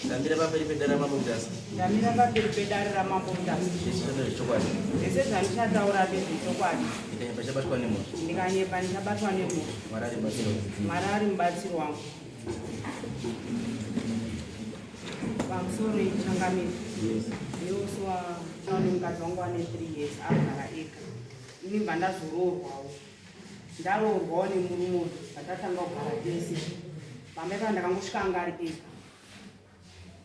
Ndamira pamberi pedare raMambo Mutasa. Ndamira pamberi pedare raMambo Mutasa. Zvese ndezvechokwadi. Zvese zvandichataura ndezvechokwadi. Ndikanyepa ndichabatwa nemhosva. Ndikanyepa ndichabatwa nemhosva. Mwari ari mubatsiri wangu. Mwari ari mubatsiri wangu. Pamusoro changamire. Yes. Ndiwosuwa mukadzi wangu ane 3 years agara ega. Ini bva ndazoroorwawo. Ndaroorwawo nemurume uyu patatanga kugara tese. Pamba ipapo ndakangosvika anga ari ega.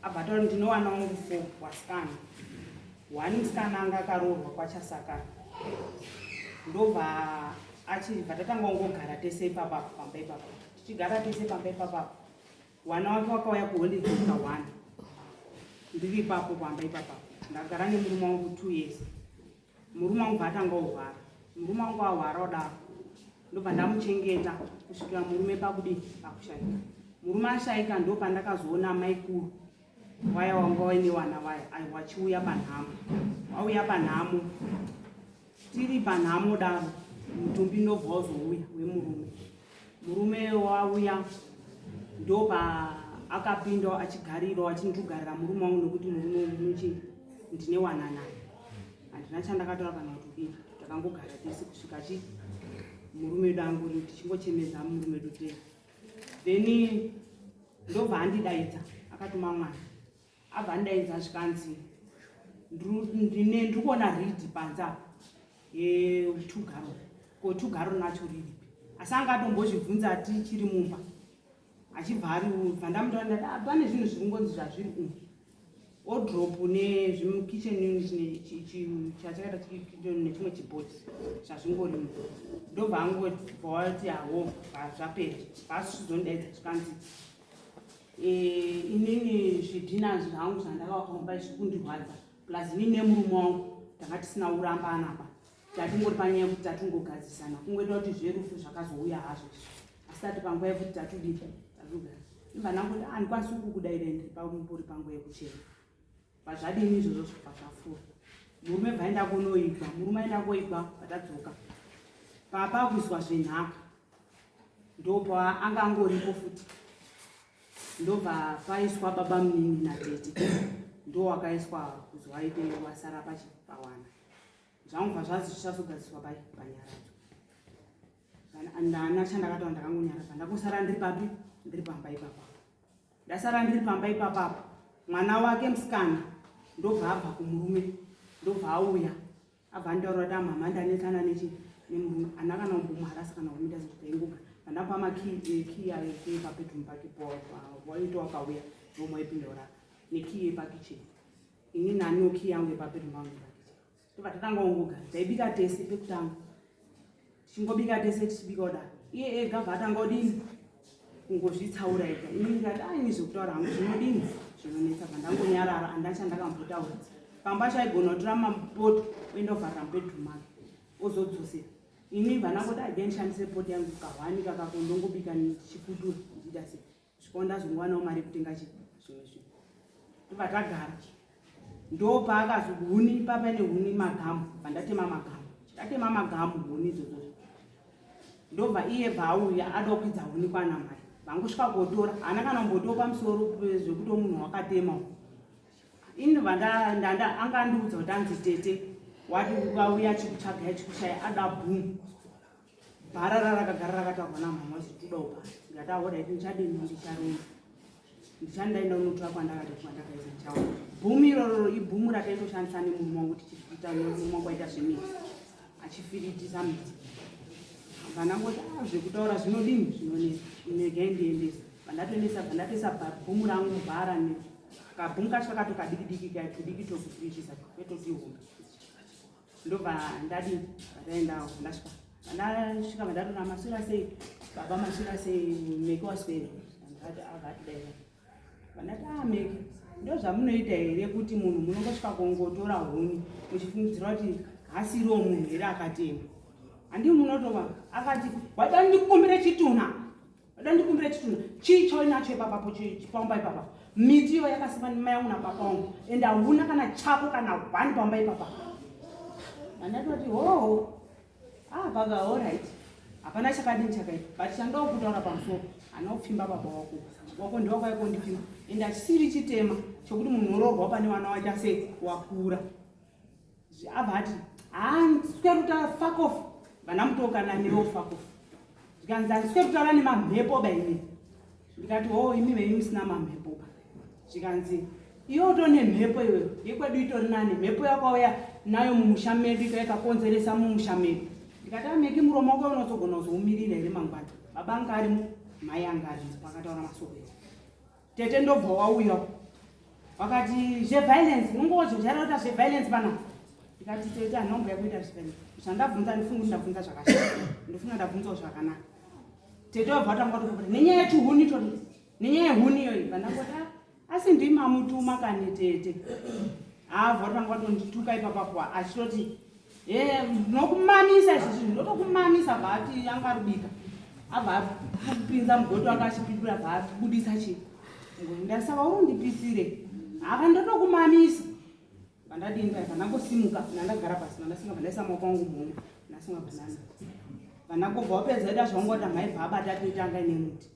Abva ataura ndinowana wangu four wasikana. One musikana anga akaroorwa kwaChasakara. Ndobva achibva tatanga kungogara tese ipapapo pamba ipapo. Tichigara tese pamba ipapapo. Wana wake wakauya kuholiday ka one. Ndiri ipapo pamba ipapapo. Ndagara nemurume wangu 2 years. Murume wangu atanga kurwara. Murume wangu ahwara kudaro. Ndobva ndamuchengeta kusvikira murume pakudii pakushaika. Murume ashaika ndopandakazoona maikuru waya wanga waine wana waya wachiuya panhamo. Wauya panhamo. Tiri panhamo daro mutumbi ndobva wazouya wemurume. Murume wauya ndopa akapinda achigarirawo achindigarira murume wangu nekuti murume unochi ndine wana naye. Handina chandakataura kana kuti kudii, takangogara tese kusvika chi murume wedu angori tichingochemedza murume wedu tega. Then ndobva andidaidza akatuma mwana abva andidaidza zvikanzi ndine ndiri kuona ridhi panze apa yetugaro ko tugaro nacho riripi asi anga atombozvibvunza tichiri mumba achibva ari bva ndamutaura ndati ah, pane zvinhu zviri kungonzi zvazviri umu odrop nezvimukitchen unit chachakaita nechimwe chibhoti zvazvingorimo ndobva angobva wati hawo zvapera vasizondaidza zvikanzi eh, inini zvidhina zvangu zvandakavaka mumba izvi kundirwadza plus inini nemurume wangu tanga tisina kurambana apa tatingori panyaya yekuti tatingogadzisana kungoita kuti zverufu zvakazouya hazvo asi tati panguva yekuti tatudii tatugara imba ndangoti handikwanisi kukudaira ndiri pambori panguva yekuchema pazvadini izvozvo zvibva zvafura murume bvaenda kunoigwa murume aenda koigwa patadzoka papa kuiswa zvenhaka ndopa anga angoripo futi ndobva paiswa baba munini natete ndo wakaiswa kuzi waite wasara pachipawana zvangobva zvazi zvichazogadziswa pai panyaradzo ndana chandakataura ndakangonyarara ndakosara ndiri papi ndiri pamba ipapa ndasara ndiri pamba ipapapo mwana wake musikana ndobva abva kumurume ndobva auya abva andaura kuti amama ah, ndanetsana nechi nemurume ana kana kumbomuharasa kana kumuita zekupenguka vandapa makii eh, ayo epabedroom pake waito wakauya ndomaipinda urara nekii yepakicheni ini naniwo kii yangu yepabedroom pangu yepakicheni tobva tatanga kungogara taibika tese pekutanga tichingobika tese tichibika kudaro iye ega bva atanga kudini kungozvitsaura ega ini ndikati aini ah, zvekutaura hangu zvinodini zvinonetsa bva ndangonyarara andacha ndakambotaura pamba chaigona kutora mapoto oenda kuvharira mubedroom make ozodzosera ini bva ndangoti aige ndishandise poto yangu kahwani kakako ndongobika ndichikutura ndichiita sei Svika ndazongowanawo mari yekutenga chi zvimwe zvinhu. Tobva tagara. Ndopaakazo huni papa nehuni magamu pandatema magamu. Ndatema magamu huni idzodzo. Ndobva iye bva auya ada kukwidza huni kwana mai. Vangosvika kotora haana kana kumbotiwo pamusoro zvekuti munhu wakatema. Ini ndanda anga andiudza kuti anzi tete wati ukauya achikutsvaga achikushaya ada bhumu. Bhara rarakagara rakataurwa namama kuti toda ubhara. Ndikati ahoda iti ndichadini ndicharonza. Ndichandaenda unotora kwandakati kwandakaisa ndichaona. Bhumu iroro ibhumu rataitoshandisa nemurume wangu tichiita murume wangu aita zvemiti. Achifiritisa miti. Vana ngoti ah zvekutaura zvinodini zvinonetsa. Regai ndiendese. Vandatoendesa vandatoisa bhumu rangu bhara ne kabhumu kacho kakato kadiki diki kaya tudiki tokufiritisa kwetotihombe. Ndobva ndadii ndaendawo ndasvika ndasvika vandatora maswera sei baba maswera sei meke waswera ndikati akatidaira vandati a ah, meke ndozvamunoita here kuti munhu munongosvika kongotora huni muchifungidzira kuti hasiriwo munhu here akatema handii munotova akati wada ndikumbire chitunha Ada ndikumbire chitunha. Chii chauinacho ipapapo pamba ipapa? Miti iyo yakasimba nemai yangu nababa wangu. And hauna kana chako kana one pamba ipapa. Vandatoti hoho. Ah baba all right. Hapana chakadini chakaipa. But chandoda kutaura pamusoro. Hana kupfimba baba wako. Wako ndiwakauya kondipima ende hachisiri chitema chokuti munhu uroorwa pane wana waita sei wakura. Abva ati handisweri kutaura, fuck off. Vana newo fuck off. Zvikanzi handisweri kutaura nemamhepo ba ini. Ndikati ho oh, imi venyu musina mamhepo ba. Zvikanzi iwe utone mhepo iwe, yekwedu itori nani, mhepo yakauya nayo mumusha medu ikauya ikakonzeresa mumusha medu. Ndikati ameki muromo wako unozogona kuzoumirira here mangwana? Baba anga arimo, mai anga arimo pakataura masoko iwo. Tete ndobva wauya vakati zveviolence unongozojaira kuita zveviolence panapa. Ndikati tete handina kuita zveviolence, zvandabvunza ndifunga kuti ndabvunza zvakashata, ndofunga ndabvunzawo zvakanaka. Tete wabva watanga kutopopota nenyaya yetuhuni toti nenyaya yehuni iyoyi. Vandangoti asi ndimamutuma kani tete. Abva watanga kutondituka ipapapo achitoti e ndinokumamisa izvi zvinhu, ndotokumamisa. Bva ati anga arubika, abva apinza mugoti wake achipindura, bva abudisa chii ndasaka uri undipisire aka ndotokumamisa. Vandadini paya vandangosimuka, ndandagara pasi, vandasimuka, vandaisa maoko angu muhomwe, ndasunga bhanana, vandangobva wapedza ida zvangota maibva abata tete anga ine muti,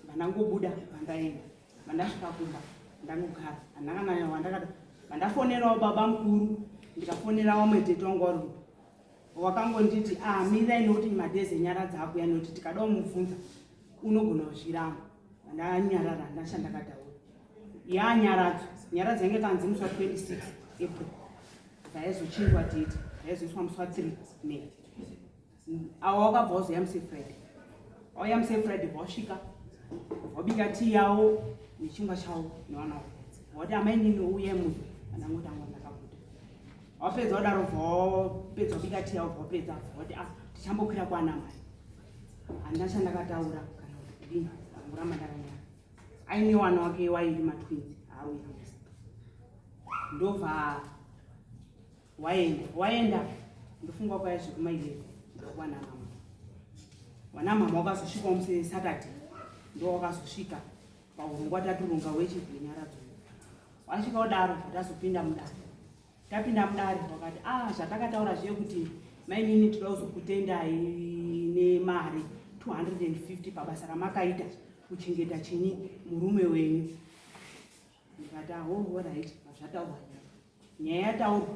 vandangobuda, vandaenda, vandasvika kumba ndangogara, handina kana wandakada. Vandafonerawo baba mukuru, ndikafonera wamwe tete wangu wari wakangonditi ah, mirai nokuti madhezi enyara dzakuya, nokuti tikada kumubvunza unogona kuzviramba. Vandanyarara, handina chandakataura. Yanyaradzo, nyaradzo yange kanzi musi wa 26 April dzaizochinjwa date, dzaizoiswa musi wa 3 May. Awa wakabva wazoya musi Friday, wauya musi Friday, wasvika wabika tii yawo nechingwa chawo nevana wavo, wati amainini uye munhu andangoti anga ndakabuda. Wapedza wadaro, bva wapedza wabika tii yawo, bva wapedza wati ah, tichambokwira kwana mai. Handina chandakataura kana kuti kudini, angoramba ndakanyara. Aine wana wake wairi matwins aaruyamwisa. Ndobva waenda, waenda ndofunga kwaya zvekuma11 ndokwana mama. Wana mama wakazosvika musi Saturday, ndo wakazosvika paurongwa taturonga wenyaradzo. Wasvika kudaro tazopinda mudare. Tapinda mudare wakati ah, zvatakataura zviye kuti mainini toda kuzokutendai nemari 250 pabasa ramakaita kuchengeta chinyi murume wenyu. Ndikati aho, alright, zvataurwa nyaya yataurwa.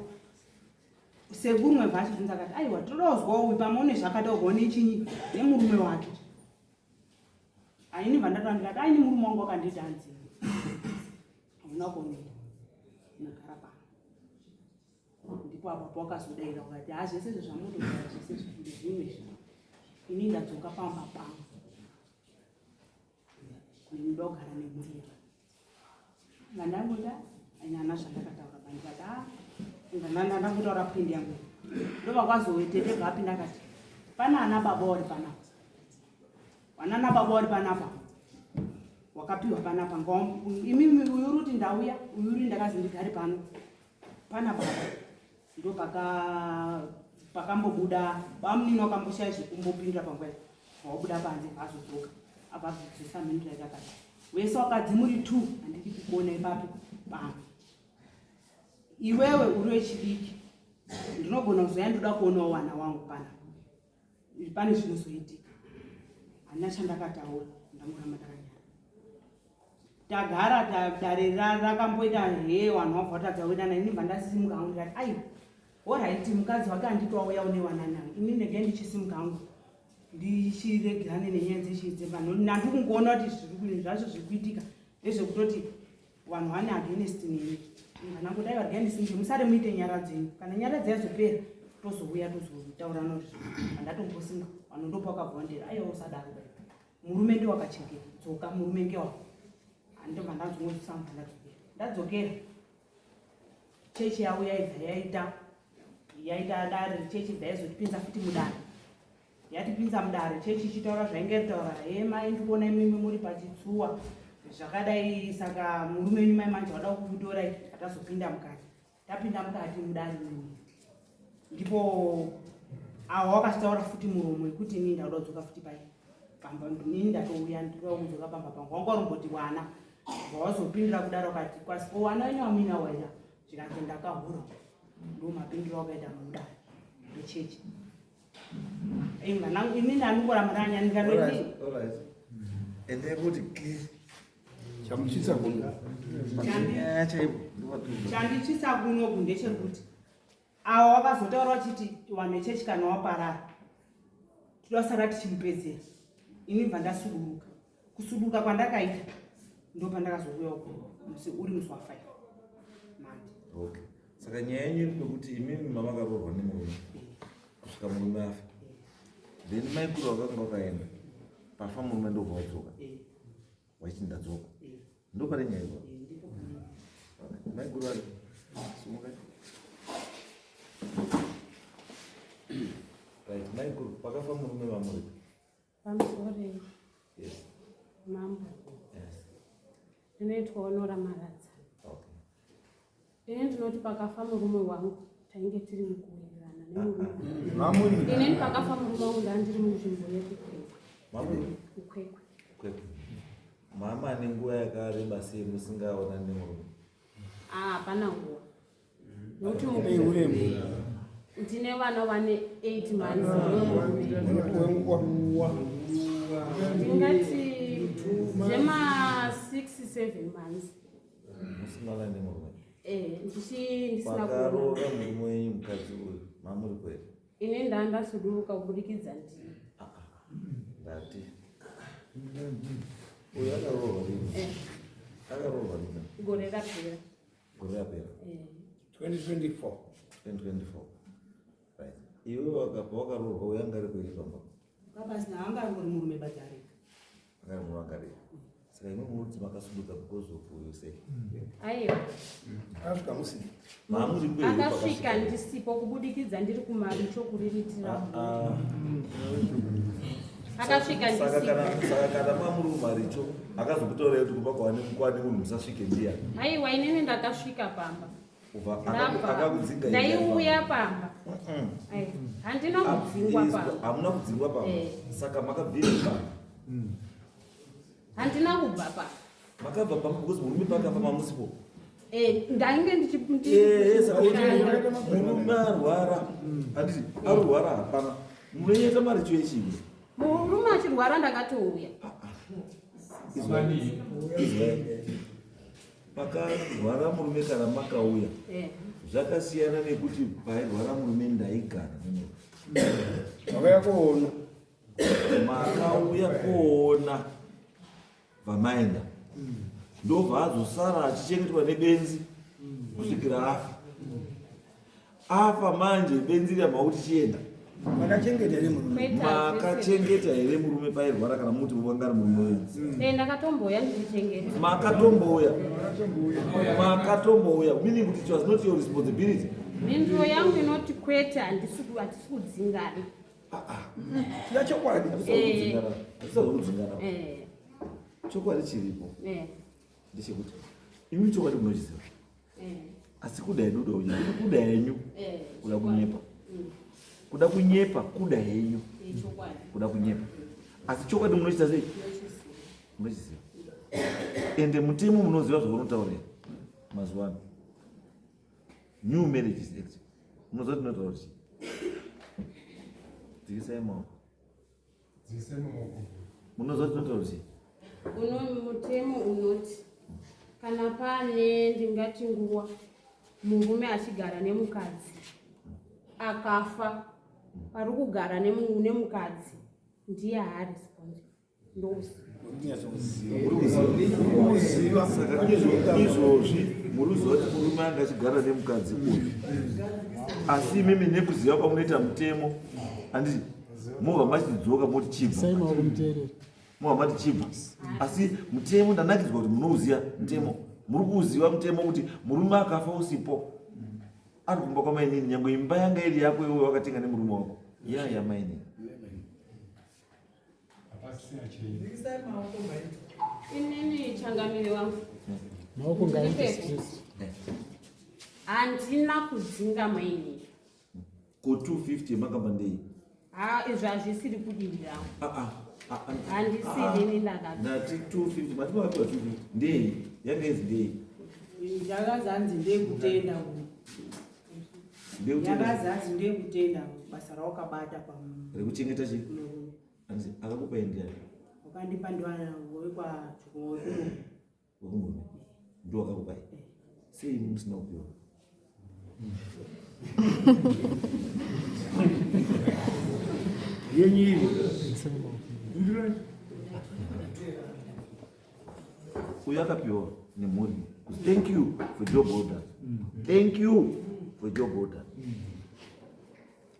Sekumwe bva achibvunza akati aiwa, toda kuzwawo uyu pamwe une zvakataurwawo nechinyi nemurume wake. Aini bva ndataura ndikati aini murume wangu wakanditi hanzi hauna kuonera unogara pano. Ndipo apo pawakazodaira ukati ha, zvese izvo zvamunotaura zvese izvo ndezvimwe izvi, ini ndadzoka pamba pangu, ndinoda kugara nemhuri yangu. Vandangoda aina zvandakataura bandikati a ndangotaura point yangu. Ndovakazowetete bva apinda akati pana ana baba wari panapa, wanana baba wari panapa, wakapiwa panapa imimi, uyu uri kuti ndauya, uyu uri ndakazi ndigare pano pana baba. Ndo pakambobuda bamunini wakamboshaya zvekumbopindura panguva iyo, wabuda panze, azodzoka abva abvisa mhindura yakakati wese wakadzi muri two handidi kukuona ipapo pano, iwewe uri wechidiki, ndinogona kuzoya ndoda kuonawo wana wangu pana pane zvinozoitika. Handina chandakataura, ndangoramba ndakanyara. Tagara dare rakamboita he vanhu vabva vatadza kuita. Ini bva ndasimuka hangu ndikati aiwa, alright, mukadzi wake handiti wauya une wanana, ini ndege ndichisimuka hangu ndichiregerane nenyaya dzechidze vanhu. Nandiri kungoona kuti zvacho zviri kuitika ndezvekutoti vanhu vane against neni. Ndangu dai varega ndisimuke, musare muite nyara dzenyu, kana nyara dziyazopera tozouya tozotaura noti handatombosimuka. Vanhu ndopakabva aiwa, usadaro bai, murume ndiwo akachengeta, dzoka, murume ngewako. Handobva ndazongosamba ndadzokera. Ndadzokera chechi yauya ibva yaita yaita dare, chechi ibva yaizotipinza futi mudare. Yatipinza mudare, chechi ichitaura zvainge ritaura, he mai, ndikuona imimi muri pachitsuwa zvakadai, saka murume wenyu mai manje wada kukutorai. Atazopinda mukati, tapinda mukati mudare mimi, ndipo awa wakachitaura futi muromo wekuti ini ndauda kudzoka futi pai pamba, ini ndatouya, ndinoda kudzoka pamba pangu. Wanga urimboti wana wazopindura kudaro kati kwasi ko wana wenyu amuina waira, zvikanzi ndakahura. Ndo mapindiro wakaita mudare rechechi. Inini anongoramba ndakanyandikadoti Alright. Ende kuti ki Chamuchisa kuno. Chanditsvitsa kunoku ndechekuti awa wakazotaura vachiti vanhu vechechi kana waparara tidasara tichimupedzera. Ini bva ndasuduruka. Kusuduruka kwandakaita ndopandakazouya uku musi uri musi wa 5 manje. Okay. Saka nyaya yenyu iri pekuti imimi mamakaroorwa nemurume kusvika murume afa. Then maikuru vakanga vakaenda. Pafa murume ndobva wadzoka. Wachiti ndadzoka. Ndopane nyaya ipapo. Ndipo pane. Okay. Maikuru vari. Sumuka. Right, maikuru pakafa murume vamuri. Pamusoro. Yes. Mambo. Yes. Ndinoitwa Honora Maradza. Okay. Ini ndinoti pakafa murume wangu tainge tiri mukuwirirana nemurume. Mamuri. Inini pakafa murume wangu ndandiri munzvimbo yekuKwekwe. Mamuri. Kukwekwe. Kwekwe. Mama ane nguva yakareba sei musingaonani nemurume? Ah, hapana nguva. Nokuti Nei uremu. ndine vana vane 8 months. Wenguva. Ndingati zvema 6 7 months. Musingaonani nemurume. Ndisina kuona. Pakaroora murume wenyu mukadzi uyu, mamuri kwete. Ini ndandasuduruka kubudikidza ndini. Ndati. Uyu akaroorwa rini? Akaroorwa rini? Gore rapera. Gore rapera. 2024. 2024. Right. Iwe wakabva wakaroorwa uyu anga ari kuiri pamba. Kapasina anga ari murume badarika. Anga ari murume akarira. Saka imwe munoti makasuduka because of uyu sei? Aiwa. Akasvika musina. Mamuri kwete. Akasvika ndisipo kubudikidza ndiri kumaricho kuriritira. Akasvika Saka kana ndisipo. saka kana mamuri kumaricho akazokutaurai kuti kumba kwani munhu musasvike ndiyani. Aiwa, inini ndakasvika pamba. Ubva Ndabva. akakudzinga Ndaiuya pamba. Aiwa, handina kudzingwa pamba. Hamuna kudzingwa pamba. Saka makabvira pamba. Handina kubva pamba. Makabva pamba because murume pakafa mamusipo. Ndainge Saka kuti murume arwara. Handiti arwara hapana. Munoita maricho echii? Murume achirwara ndakatouya. Izwai. Pakarwara murume kana makauya. Zvakasiyana nekuti pairwara murume ndaigara nemurume. Makauya koona. Makauya koona vamaenda. Ndobva azosara achichengetwa nebenzi kusvikira afa. Afa manje benzi riya makuti chienda. Makachengeta here murume? Makachengeta here murume pairwara kana muti wanga ari murume wenyu? Ndakatombouya ndichichengeta. Makatombouya. Makatombouya. Meaning kuti it was not your responsibility. Mhinduro yangu inoti kwete, handisi kudzingana. Tida chokwadi. Hatisi kudzingana. Chokwadi chiripo. Ndechekuti imi chokwadi munochiziva. Asi kuda henyu kuda kunyepa. Kuda henyu. Kuda kunyepa. Kuda kunyepa, kuda henyu. Kuda kunyepa. Asi chokwadi munochita sei? Munochiziva. Ende mutemo munoziva zvaunotaurira mazuva ano. New Marriages Act. Munoziva kuti inotaura kuti chii? Dzikisai maoko. Munoziva kuti inotaura kuti chii? Uno mutemo unoti kana pane ndingati nguva murume achigara nemukadzi akafa, pari kugara nemukadzi ndiye haaresponsible. Kuziva. Saka izvozvi muri kuziva kuti murume anga achigara nemukadzi uyu, asi imimi nekuziva kwamunoita mutemo, handiti mobva machidzoka moti chibva, mobva mati chibva. Asi mutemo ndanakidzwa kuti munouziva mutemo, muri kuuziva mutemo kuti murume akafa usipo ari kumba kwamainini, nyangwe imba yanga iri yako iwe wakatenga nemurume wako, ya mainini. Inini changamire wangu handina kudzinga mainini. Ko 250 makamba ndei? Ha, izvi hazvisiri kudivi rangu. Handisiri ini ndakati. Ndati 250 mati makapiwa 250 ndei? Yanga izi ndei? Yakazanzi ndekutenda. Ndekutenda. Yakazanzi ndekutenda basa rawakabata pa Rekuchengeta chii? Hanzi akakupa ndiani? Wakandipa ndiwana wekwa Chukuno. Wekumurume ndo wakakupai sei musina kupiwa? Yenyu iri. Uyo akapiwa nemhuri. Thank you for job order. Thank you for job order.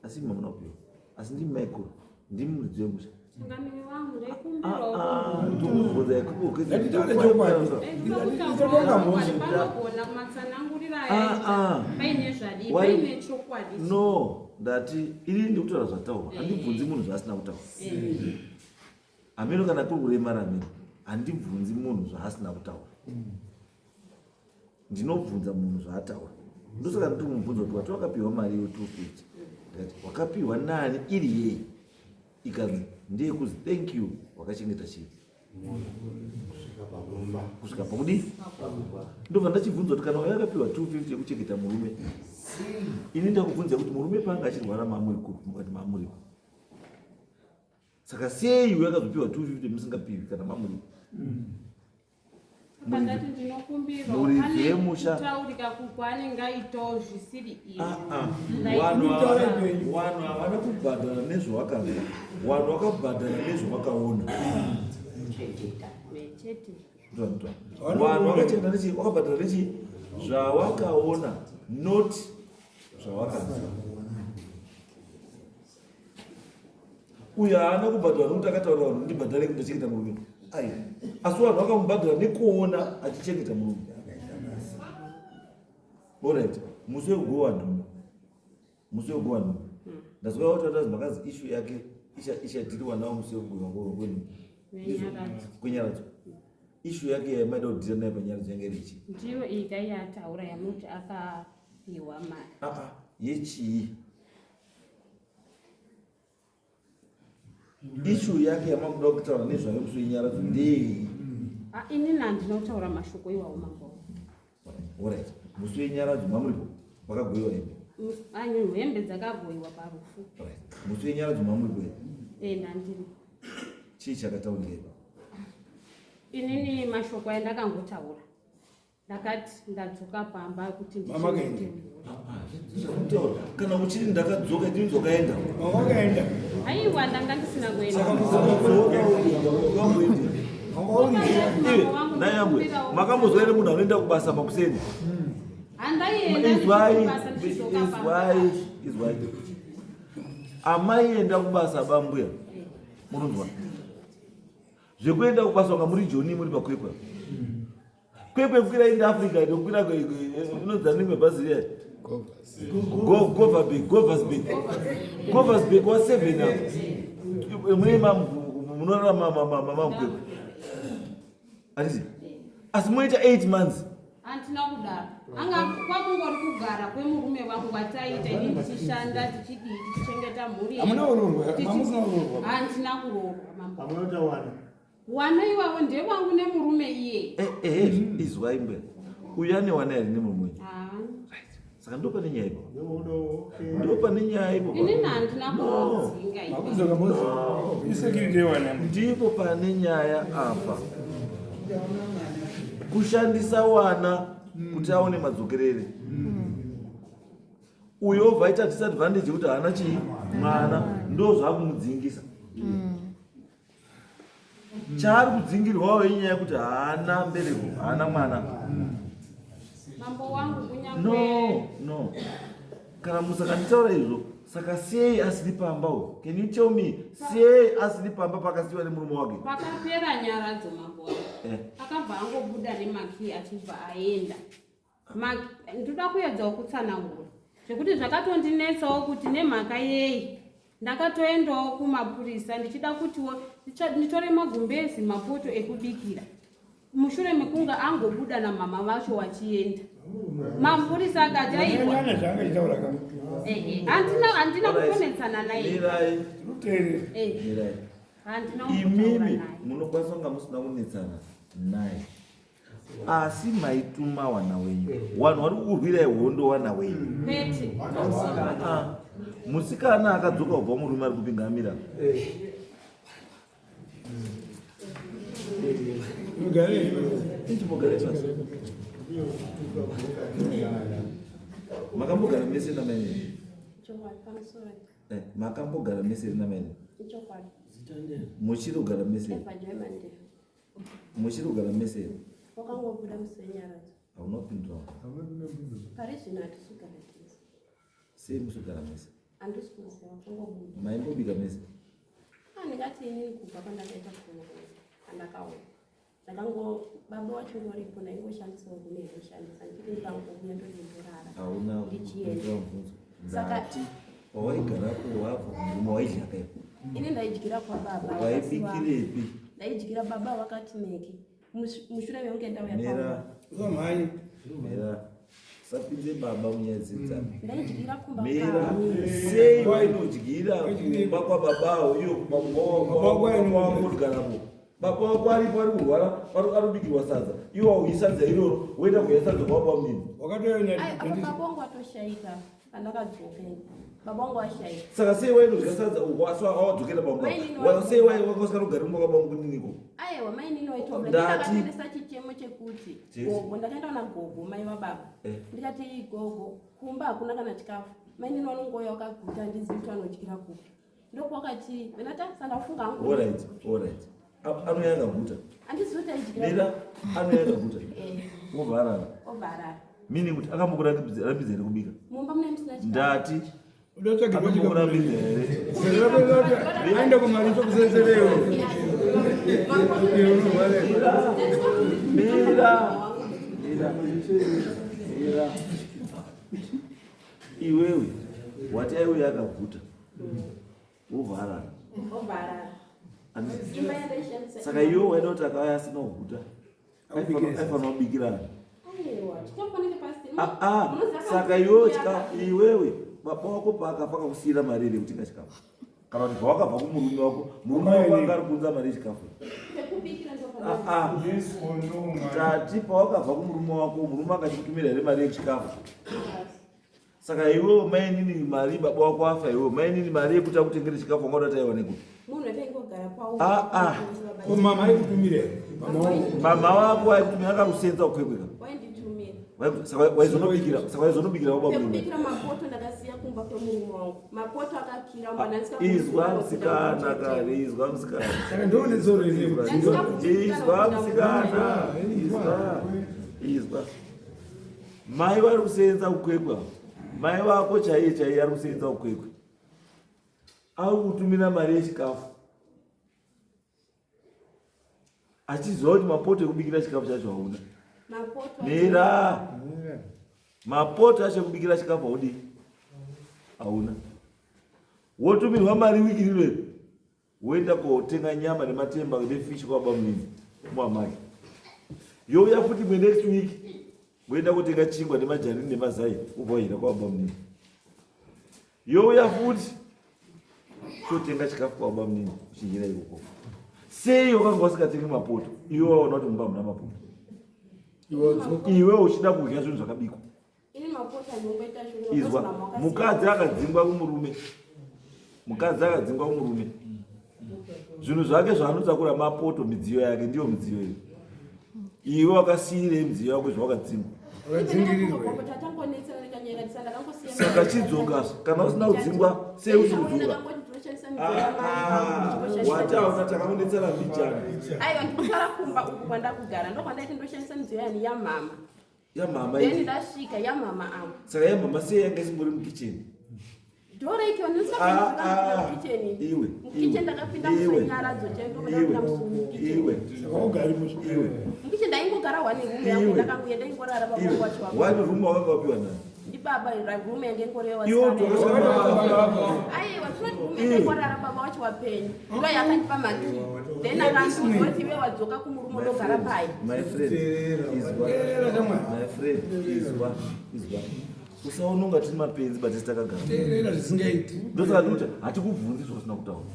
Asi imi hamuna kupiwa. Asi ndimi maikuru, ndimi muridzi wemusha. Changamire wangu ndaikumbirawo. Ah, ah, ndikubvunza ikuku. Ngatitaure chokwadi. Itotonga mhosva. Panogona kumatsanangurira Ah, ah. paine zvadii, Why- paine chokwadi. No, ndati ini ndikutaura zvataurwa. Handibvunzi munhu zvaasina kutaura. Hameno kana kuri kuremara hameno. Handibvunzi munhu zvaasina kutaura. Ndinobvunza munhu zvaataura. Ndosaka ndiri kumubvunza kuti wati wakapiwa mari yo 250. Ndikati wakapiwa nani iri yei? Ikanzi ndeyekuzi thank you wakachengeta chii? Kusvika pakudii? Ndobva ndachibvunza kuti kana uyo akapiwa 250 yekuchengeta murume. Ini ndakubvunza kuti murume paanga achirwara mamuri kupi mukati mamuripo. Saka sei uyo akazopiwa 250 musingapiwi kana mamuripo? Pandati ndinokumbirawo Muridzi pane wemusha. kutaurika kukwaanenge aitawo zvisiri izvo. Ah, ah. Ndaikumbira. Vanhu havana kubhadhara nezvawakanzwa, vanhu vakabhadhara nezvawakaona. Chete. Vanhu vakachengeta nechi wakabhadhara nechi zvawakaona, not zvawakanzwa. Uyo haana kubhadhara nokuti akataura vanhu ndibhadhare ndachengeta murume. Ai, asi vanhu vakamubhadhara nekuona achichengeta murume. Alright, musi wekugowa nhumbi. Musi wekugowa nhumbi. Ndazwa kuti vatazi makazi issue yake ichadhiriwa nawo musi wekugowa kwenhumbi. Nenyaradzo. Kwenyaradzo. Issue yake yamaida kudhira nayo panyaradzo yange iri chii? Ndiyo iyi kaiyataura yamuti akapiwa mari. Ah, ah, yechii? Issue yake yamakuda kutaura nezvayo musi wenyaradzo ndeyei? Ah, inini handinotaura mashoko iwawo mambo. Alright, musi wenyaradzo mamuripo vakagoyiwa hembe. Anyu hembe dzakagoyiwa parufu. Alright, musi wenyaradzo mamuripo here? Eh, ndandiri. Chii chakataurika ipapo? Inini mashoko ayandakangotaura. Ndakati ndadzoka pamba kuti Mama ndichengete kaenda. mhuri. Kutaura kana uchiti ndakadzoka ndini wakaenda. Wakaenda. Aiwa ndanga ndisina kuenda. Iwe, nayangwe makambozwa here munhu anoenda kubasa makuseni? Handaienda Izwai, ndichibasa ndichidzoka pamba. izwai, izwai. Amai enda kubasa bambuya. Munonzwa? Zvekuenda kubasa wanga muri Joni muri pakwekwe. Kwekwe kukwira India Africa inokwira inonzi rimwe bhazi riya. Goversberg, Goversberg. Goversberg wa 7 apo. Mune munorara mama mukwekwe. Handiti? Asi munoita 8 months. Handina kudaro. Anga kwakungori kugara kwemurume wangu kwataiita ini ndichishanda tichidii tichichengeta mhuri yedu. Hamuna kuroorwa? Mamusina kuroorwa? Handina kuroorwa mambo. Hamuna wana. Wana iwawo ndewangu nemurume iye. Eh, eh, izwai mbuya. Uyu ane wana here nemurume wenyu? Ah, Right. Saka ndo pane nyaya ipapo. Okay. Ndo pane nyaya ipapo. Inini handina No. kumudzinga ipapo. Makudzoka mhozi. Insecurity yewana. Ndipo pane nyaya apa. Kushandisa wana kuti aone madzokerere. Uyo obva aita disadvantage yekuti haana chii mwana, ndo zvakumudzingisa. Chaari kudzingirwawo inyaya yekuti haana mbereko, haana mwana. Mambo wangu kunyangwe No, no. Kana musakanditaura izvo, saka sei asiri pamba uyu? Can you tell me sei asiri pamba pakasiyiwa nemurume wake? Pakapera nyaradzo mambo wangu. Akabva angobuda nemakii achibva aenda. Ndoda kuedzawo kutsanangura zvekuti zvakatondinetsawo kuti nemhaka yei ndakatoendawo kumapurisa ndichida kutiwo nditore magumbezi mapoto ekubikira mushure mekunge angobuda namama vacho wachienda. Mapurisa akati aiwa. Nyana zvaanga achitaura ka. Handina Alright. kukonetsana naye. Mirai, Ruteerere. mirai. Handina kutaura Imimi naye. munokwanisa kunga musina kunetsana naye, asi maituma wana wenyu. Vanhu vari kukurwirai hondo wana wenyu. Kwete. Ah, musikana akadzoka kubva murume ari kupingamira. Ichimbogara pasi. Makambogara mese namainini? Eh, makambogara mese namainini? Muchiri kugara mese? Muchiri kugara mese? Wakangobuda musenyaradzo. Hauna kupindura. Pari zvino hatisi kugara tese. Sei musi kugara mese? Handisi kuziva, wakangobuda. Maimbobika mese? Ah, ndingati inini kubva kwandakaita kuno kwandakaona. Ndakango baba wacho ngoripo ndaingoshandisawo kune inoshandisa ndichiti ndikangouya ndodindorara. Hauna Ndichienda. kupindura mubvunzo. Saka- Ndati pawaigarapo wabva kumurume waidya kaipo. Ini ndaidyira kwababa. Waibikirepi? Ndaidyira baba vakati meke. Mushure mekunge ndauya Mira. pamba. Usamhanye. Mira. Usapinze baba munyaya dzedzako. Ndaidyira kumba Mira. kwavo. Sei wainodyira kumba kwababawo iyo kumba kwako baba wako aripo ari kurwara ari kubikirwa sadza iwe wauyi sadza iroro woenda kuya sadza kwababa munini. Wakatouya Ai, apa baba wangu atoshaika pandakadzoka ini. Baba wangu ashaika. Saka sei wainodya sadza uko asi wadzokera pamba? Mainini wangu. Sei wanga usinganogari kumba kwababa muniniko? Aiwa, mainini waitobva. Ndati- Ndakatoendesa chichemo chekuti Jesu. gogo, ndakaenda na gogo mai vababa. Ndikati gogo, kumba hakuna kana chikafu. Mainini vanongouya vakaguta, handizivi kuti vanodyira kupi. Ndokwakati, ndati sandafunga hangu. All right, all right. Anouya akaguta. Handizivi kuti aidyira. Mira, anouya akaguta. Wobva arara. Obva arara. Meaning kuti akambokurambidza here kubika? Mumba mune musina chikafu. Ndati Unotsvagirwa akambokurambidza here? Aenda kumaricho kusensereyo. Mira. Mira. Mira. Iwewe wati aiuya akaguta. Wobva arara. Obva arara. Handiti? Imba yandaishandisa. Saka iwe waida kuti akauya asina kuguta. Aifanira kubikirana. Aiwa, chikafu panenge pasina. Ah, ah, Munoziva saka kana iwewe kuti iwewe baba wako paakafa akakusiyira mari here kutenga chikafu? Kana kuti pawakabva kumurume wako, murume wako anga ari kuunza mari yechikafu. Pekubikira ndo Ah, panenge. ah. Yes or no, man. Tati pawakabva kumurume wako, murume akachikutumira here mari yechikafu? Saka iwewe mainini mari baba wako afa iwewe mainini mari yekuti akutengere chikafu wanga uda kuti aiwane kupi? Munhu ataingogara pawo. Ah, ah. Ko mama aikutumira here? Mama wako. Mama wako aikutumira akakusenza kukwekwe. Wainditumira. Saka waizonobikira, saka waizonobikira baba murume. Pekubikira mapoto ndakasiya kumba kwemurume wangu. Mapoto akakira umba ndandisika Izwa musikana kare, izwa musikana. Saka ndoone dzoro here? Izwa musikana, izwa, izwa. Mai vari kusenza kukwekwa. Mai vako chaiye chaiye ari kusenza kukwekwa. Ari kutumira mari yechikafu. Achiziva kuti mapoto ekubikira chikafu chacho hauna. Mapoto. Mira. Mapoto acho ekubikira chikafu haudi. Hauna. Wotumirwa mari wiki rino iri. Woenda kotenga nyama nematemba nefishi kwababa munini. Mwamai. Youya futi mwe next week. Woenda kotenga chingwa nemajarini nemazai ubva waenda kwababa munini. Youya futi chotenga chikafu kwababa munini uchidyira ikoko. Sei wakanga usikatengi mapoto? Iwe waona kuti mumba hamuna mapoto. Iwe uchida kudya zvinhu zvakabikwa. Ini mapoto andinongoita zvinhu. Izwa, mukadzi akadzingwa kumurume. Mukadzi akadzingwa kumurume. Zvinhu zvake zvaanotakura mapoto, midziyo yake ndiyo midziyo iyo. Iwe wakasiyirei midziyo yako zvawakadzingwa? Wakadzingirirwa. Saka chidzoka kana usina kudzingwa sei usiri kudzoka? Wati hauna takamunetsera mbijana. Aiwa, ndikutara kumba uku kwandakugara ndokwandaiti ndoshandisa midziyo yani yamama. Yamama Then iyi. ndasvika yamama avo. Saka yamama sei yanga isimbori mukitchen? Dhora ikiwa Ah, ah. ndisakapinda Iwe, mukitchen iwe, ndakapinda iwe, musenyaradzo chaiko ndakapinda mukitchen. Iwe, Saka ugari musha. iwe, Mukitchen ndaingogara one room yangu Iwe. ndakanguya ndaingorara baba iwe. wangu wacho wako. Wani room wakanga wapiwa nani? Ndibaba room yange ingorewa Iwe sana. Aiwa, tinoti room yange ingorara baba wacho wapenyu. Ndo yakandipa maki. Then akandiudza kuti iwe wadzoka kumurume unogara pai. My friend, izwa. Teerera shamwari. My friend, izwa, izwa. Usaona unga tiri mapenzi but tisi takagara. Teerera zvisingaiti. Ndosaka ndikuti hatikubvunzi zvausina kutaura.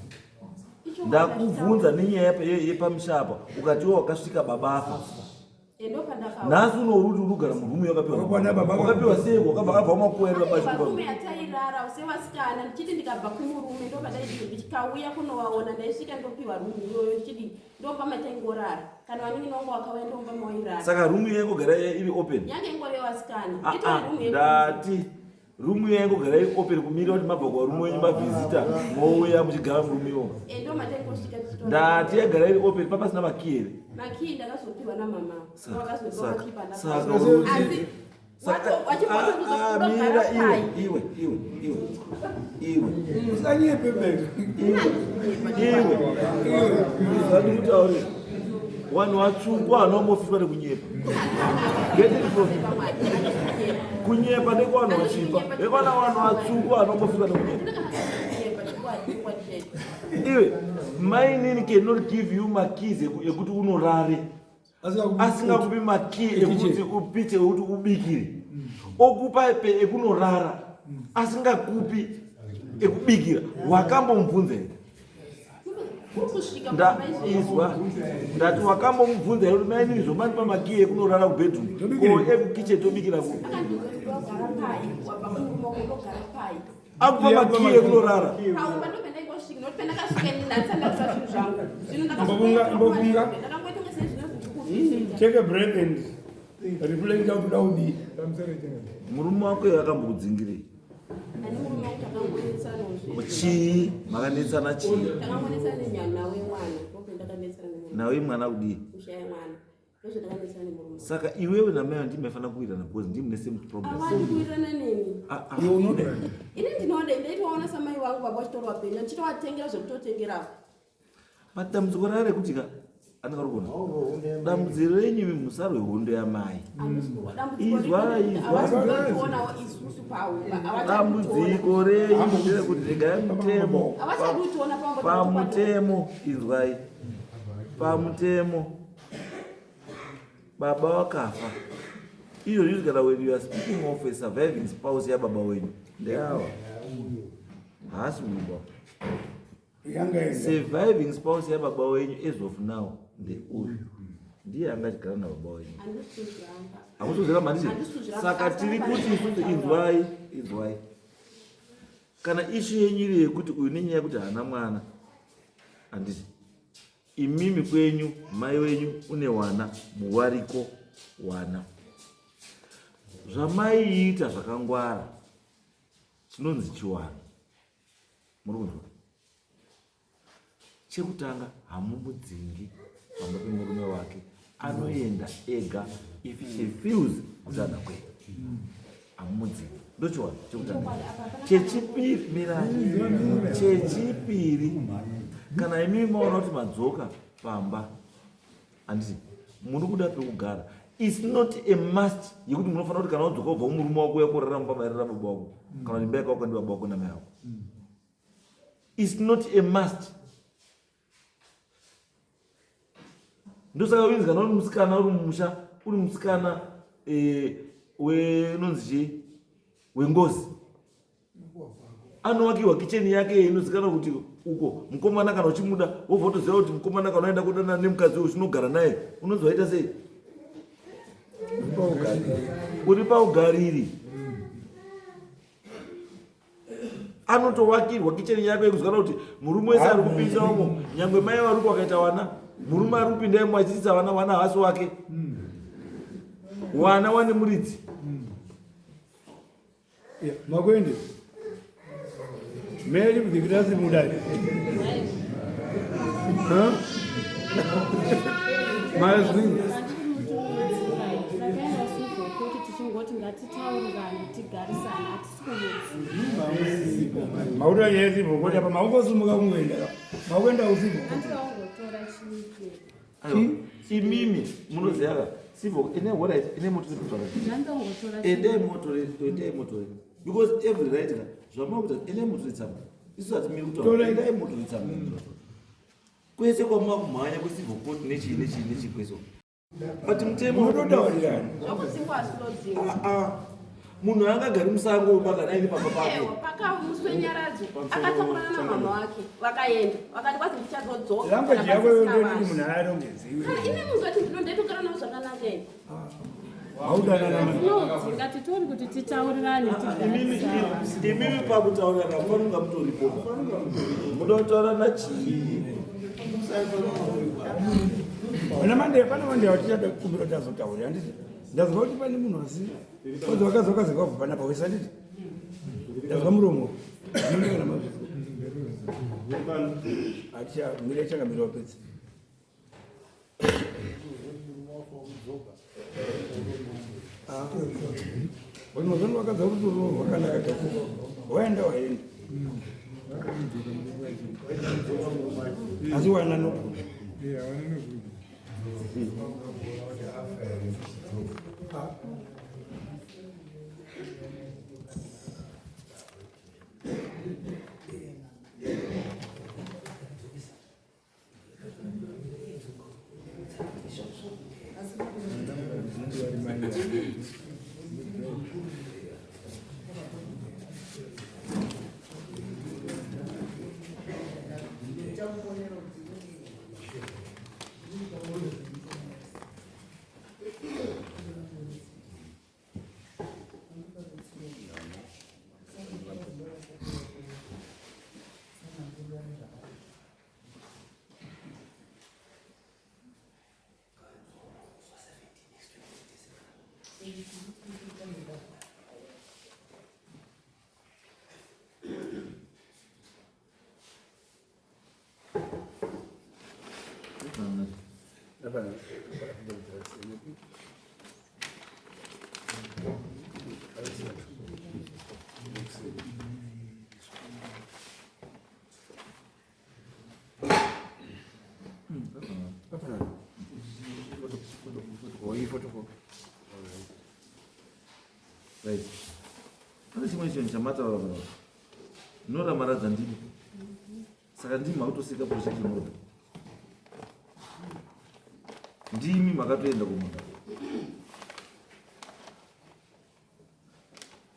Ndakubvunza nenyaya yepamisha apa ukati iwe wakasvika baba afa. Nhasi uno uri kuti uri kugara murumu yakapiwa sei? Wakabva abva makuwa ere baba chikupa yatairara sevasikana ndichiti ndikabva kumurume ndobva ndikauya kunovaona ndaisvika ndopiwa rumu iyoyo ndichiti ndomba mataingorara kana vanin'ina vangu vakauya ndomba mawairara. Saka rumu iyo yaingogara iri open? Yange ingori yevasikana. Ah, ah, ndati rumu iyo yaingogara iri open kumirira kuti mabva kuvarume wenyu mavhizita mouya muchigara murumu iwomo. Eh, ndo mataingosvika tichitora. Ndati yagara iri open papasina makii here? Makii ndakazopiwa namama. Wakazopiwa makii Saka Asi Ah, mira iwe iwe iwe iwe iwe Usanyepe bebe. Iwe zvandikutaurira vanhu vatsvuku vanombofiswa nekunyepa. Get it from kunyepa ndekwavanhu vasvipa, ekwana vanhu vatsvuku vanombofiswa nekunyepa. Iwe, mainini cannot give you makeys ekuti unorare asingakupi makey ekuti upite ekuti ubikire, okupa pe ekunorara asingakupi ekubikira. Wakambomubvunza here? Izwa, ndati wakambomubvunza here kuti mainini zvomandipa makey ekunorara kubedroom ko ekukitchen tobikira ku? Akandogara pai wabva kumurume wako unogara pai? Akupa makey ekunorara. Paumba ndopendangosvika nokuti pendakasvika ndatsandakisa zvinhu zvangu zvino. Mbofunga. Ndakangoita sezvinonzi ndikuvhizita. Take a breath and reflect out kuda kudii. Murume wako iye akambokudzingirei? Ane murume wangu takangonetsana zve. Chii makanetsana chii? Takangonetsana nenyaya wemwana, ndopendakanetsana nemurume. Nawe mwana kudii? Kushaya mwana, ndozvatakanetsana nemurume. Saka iwewe namai ndimaifanira kuwirirana because ndimune same problems. Awandi kuwirirana neni. Ah, ah. Iwe unoda. Ini ndinoda, ndaitowaona samai vangu baba vachitorwa penya ndichitovatengera zvekutotengerawo. But dambudziko rara rekuti ka anenge ari kuona dambudziko renyu imi musarwe hondo yamai. Izwa, izwa. Havasi isusu paumba. Dambudziko renyu nderekuti regai mutemo Havachadi kutiona pamba. Pamutemo, inzwai, pamutemo baba wakafa izvozvi kana when you are speaking of a surviving spouse yababa wenyu ndeava, haasi uba. Yanga enda. Surviving spouse yababa wenyu as of now ndeuyu, ndiye angachigara nababa wenyu. Handisuzviramba. Hamusuzviramba, handiti? Handisuzviramba. Saka tiri kuti isusu, inzwai, inzwai, kana issue yenyu iri yekuti uyu nenyaya yekuti haana mwana, handiti imimi kwenyu mai wenyu une wana muwariko wana, zvamaiita zvakangwara chinonzi chiwano. Muri kunzwa? Chekutanga, hamumudzingi pamba pemurume wake, anoenda ega if she feels kuti ada kuenda. Hamumudzingi, ndochiwano chekutanga. Chechipiri, mirai, chechipiri, kana imimi maona kuti madzoka pamba, handiti muri kuda pekugara, its not a must yekuti munofanira kuti kana wadzoka ubva kumurume wako uya kurara mumba mairara baba wako kana kuti imba yakawakwa ndibaba wako namai ako. Its not a must. Ndosaka uinzi kana uri musikana uri mumusha, uri musikana wenonzi chii, wengozi, anowakiwa kicheni yake inozikanwa kuti uko mukomana kana uchimuda wobva utoziva kuti mukomana kana uenda kudanana nemukadzi uyu uchinogara naye unonzi waita sei, uri paugariri. Anotowakirwa kicheni yako yekuzikanwa kuti murume wese ari kupinda umo, nyangwe mai varipo wakaita wana, murume ari kupinda imo achiitisa vana, wana haasi wake, wana wane muridzi. Yeah, makwende meri kudhikirasi mudai. Huh? Mazwi. Takaenda civil court tichingoti ngatitaurirane tigarisane, hatisi kumudzi. Mauta nyaya civil court apa maungosimuka kungoenda, makuenda kucivil court. Andikaungotora chipepa. Aiwa, imimi munoziva civil ine, alright, ine motori zvakati. Ndandongotora. Endai motore, endai motore, because every right ka zvamakuita, endai motore tsamba, isu hatimiri kutaura. Endai motore tsamba kwese kwamakumhanya kwecivil court nechii nechii nechii kwese, but mutemo Munototaurirana. Zvokudzingwa hazvinodzingwa. Ah, ah. Munhu angagari musango pakadai pamba pake. Pakamuswe Nyaradzo akatakurana namama wake vakaenda vakati kwazi ndichazodzoka. Language yako ndoti munhu arongedze iwe. Ine muzoti ndinondetogara navo zvakanaka ini. Haudanana. Tinodzinga titori kuti titaurirane tigarisane. Imimi pakutaurirana mufanira mutoripo. Muda kutaurana chii? Pana Monday, pana Monday watichada kukumbira kuti azotaura handiti? Ndazwa kuti pane munhu asi kwanzi vakadzi vakazenge vabva panapa wese handiti? Ndazwa muromo. Ndini kana mazvizwa. Aticha mira chakamira wapedza. Ah. Vanhu vakadzi vakutororwa wakanaka tafuka. Waenda waenda. Asi wana nokuda. Right. Pane chimwe chinhu chamataura panapa. Noramaradza ndimi. Saka ndimi makutosika protection order. Ndimi makatoenda kumunda.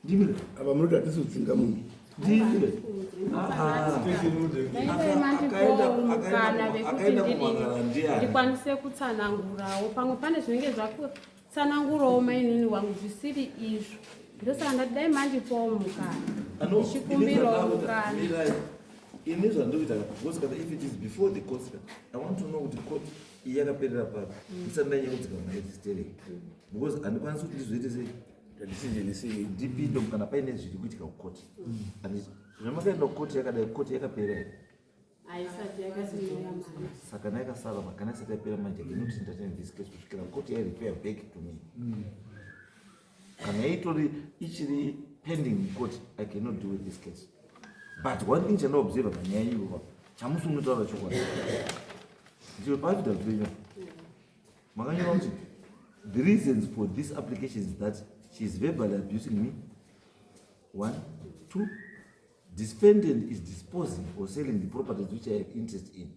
Ndimi. Apa munoti hatisi kudzinga munhu. Ndimi. Mukana vekuti ndikwanise kutsanangurawo pamwe pane zvinenge zvakutsanangurawo mainini wangu zvisiri izvo ndosaka ndati dai mandipawo mukana ndichikumbirawo mukana. Ini zvandikuita because kana if it is before the court, I want to know kuti court iyi yakaperera papi ndisati ndanyanya kudzika muna because handikwanisi kuti ndizoite sei Decision sei ndipinde kana paine zviri kuitika kukoti. Handiti zvamakaenda kukoti yakadai, koti yakapera here? Haisati yakasimuya manje. Saka kana yakasara kana isati yapera manje, I cannot entertain this case kusvikira koti yarefer back to me. Kana itori ichiri pending in court, I cannot deal with this case. But one thing chandinoobserva panyaya iyoyo, chamusi unotaura chokwadi ndiyo paaffidavit penyu makanyora kuti the reasons for this application is that she is verbally abusing me. 1, 2, defendant is disposing or selling the properties which I have interest in.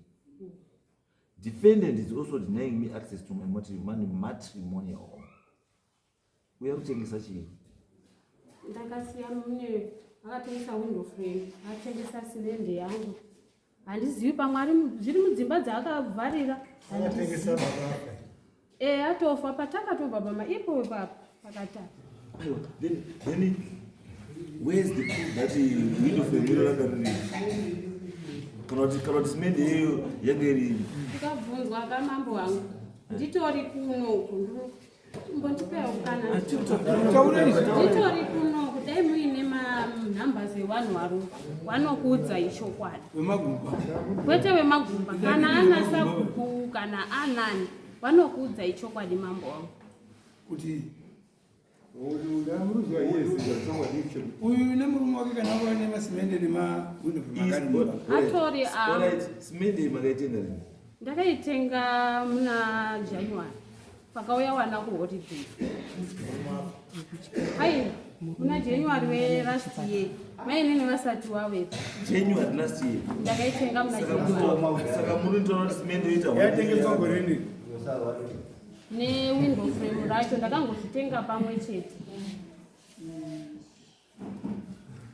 Defendant is also denying me access to my matrimonial home. Uya kutengesa chii? Ndakasiya mune akatengesa window frame, akatengesa simende yangu. Handizivi pamwe ari zviri mudzimba dzaakavharira. Akatengesa baba. E, atofa patakatobva pama ipo ipapo pakatatu. Aiwa, then where's the proof that window frame iro ranga riri? Kana kuti simende iyoyo yanga iri? Tikabvunzwa kamambo wangu. Nditori kunoku. Mbondipewo kana. Nditori kunoku dai muine manumbers evanhu vari vanokuudza ichokwadi. Wemagumba. Kwete wemagumba, kana ana sabhuku kana anani vanokuudza ichokwadi mambo wangu. Kuti uyu nemurume wake kana vava nemasimende nemawindow frame akari mumba. Atori a Alright, simende iyi makaitenga rini? Ndakaitenga muna January pakauya wana kuholiday. Ai, muna January welast year mainini vasati wavepo. January last year. Ndakaitenga muna January. Saka muri ntoona kuti simende yoita Yatengeswa gore rini? Newindow frame racho ndakangozvitenga pamwe chete.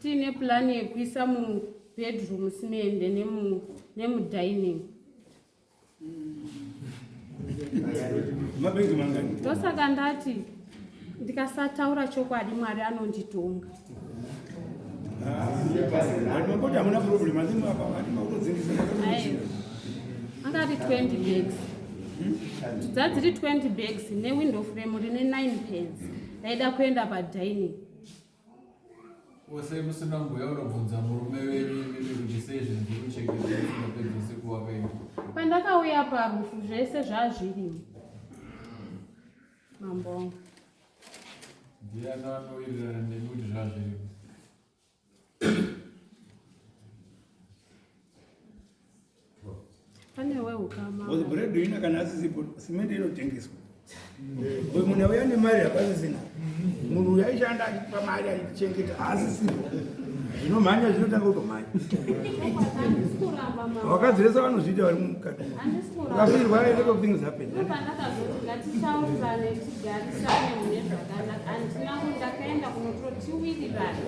Tiine plan yekuisa mubedroom simende nemudining. Mabhengi mangani? Ndosaka ndati ndikasataura chokwadi Mwari anonditonga. Mamboti hamuna problem asi makutodzingisa. Angati 20 bags. Dzadziri 20 bags newindow frame rine 9 pens. Ndaida kuenda padining. Ose musina mbuya unobvunza murume wenyu imimi kuti sei zvinhu zviri kuchengetwa musingapedzi usiku wakaita. Pandakauya parufu zvese zvazvirimo. Mambo wangu. Ndiani anowirirana nemi kuti zvazvirimo? Pane weukama. Because bread ina kana asisipo simende inotengeswa. Uyu munhu auya nemari hapasisina. Munhu uyu aishanda achipa mari achichengeta haasisipo. Zvinomhanya zvinotanga kutomhanya. Handisi kuramba mama. Vakadzi vese vanozviita vari mukati. Handisi kuramba. Ukafirwa a lot of things happen. Ndopandakazoti ngatitaurirane tigarisane mune zvakanaka. Handina ndakaenda kunotoro tiwirirane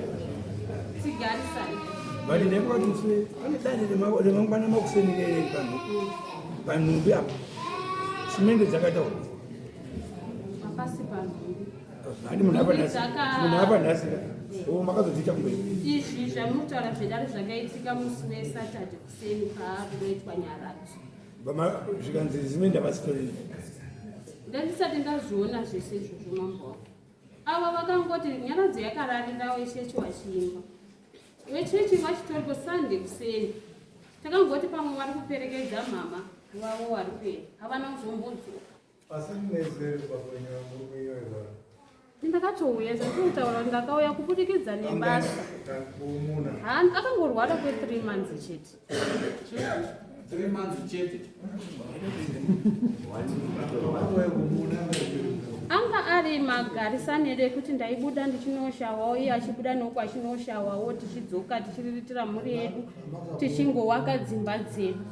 tigarisane. But ndaifunga kuti musi pane dare remangwana makuseni rere pano panhumbi apa simende dzakataurwa. Hapasi panhumbi. Handi munhu apa nhasi. Munhu apa nhasi. O makazodziita kumberi. Izvi zvamutaura zvedare zvakaitika musi weSaturday kuseni paakunoitwa nyaradzo. Zvikanzi simende havasitorina. Ndandisati ndazviona zvese izvozvo mambo wangu. Ava vakangoti nyaradzo yakararira vechechi vachiimba. Vechechi vachitoriko Sunday kuseni. Takangoti pamwe vari kuperekedza mama vavo vari kuenda. Havana kuzombodzoka. Asi munezeri pakunyora murume iyoyo bara. Ndakatouya zvandinotaura kuti ndakauya kubudikidza nebasa. Kumuna. Akangorwara kwe 3 months chete. 3 months chete. Anga ari magarisaniro ekuti ndaibuda ndichinoshawawo iye achibuda noku achinoshawawo tichidzoka tichiriritira mhuri yedu tichingowaka dzimba dzedu.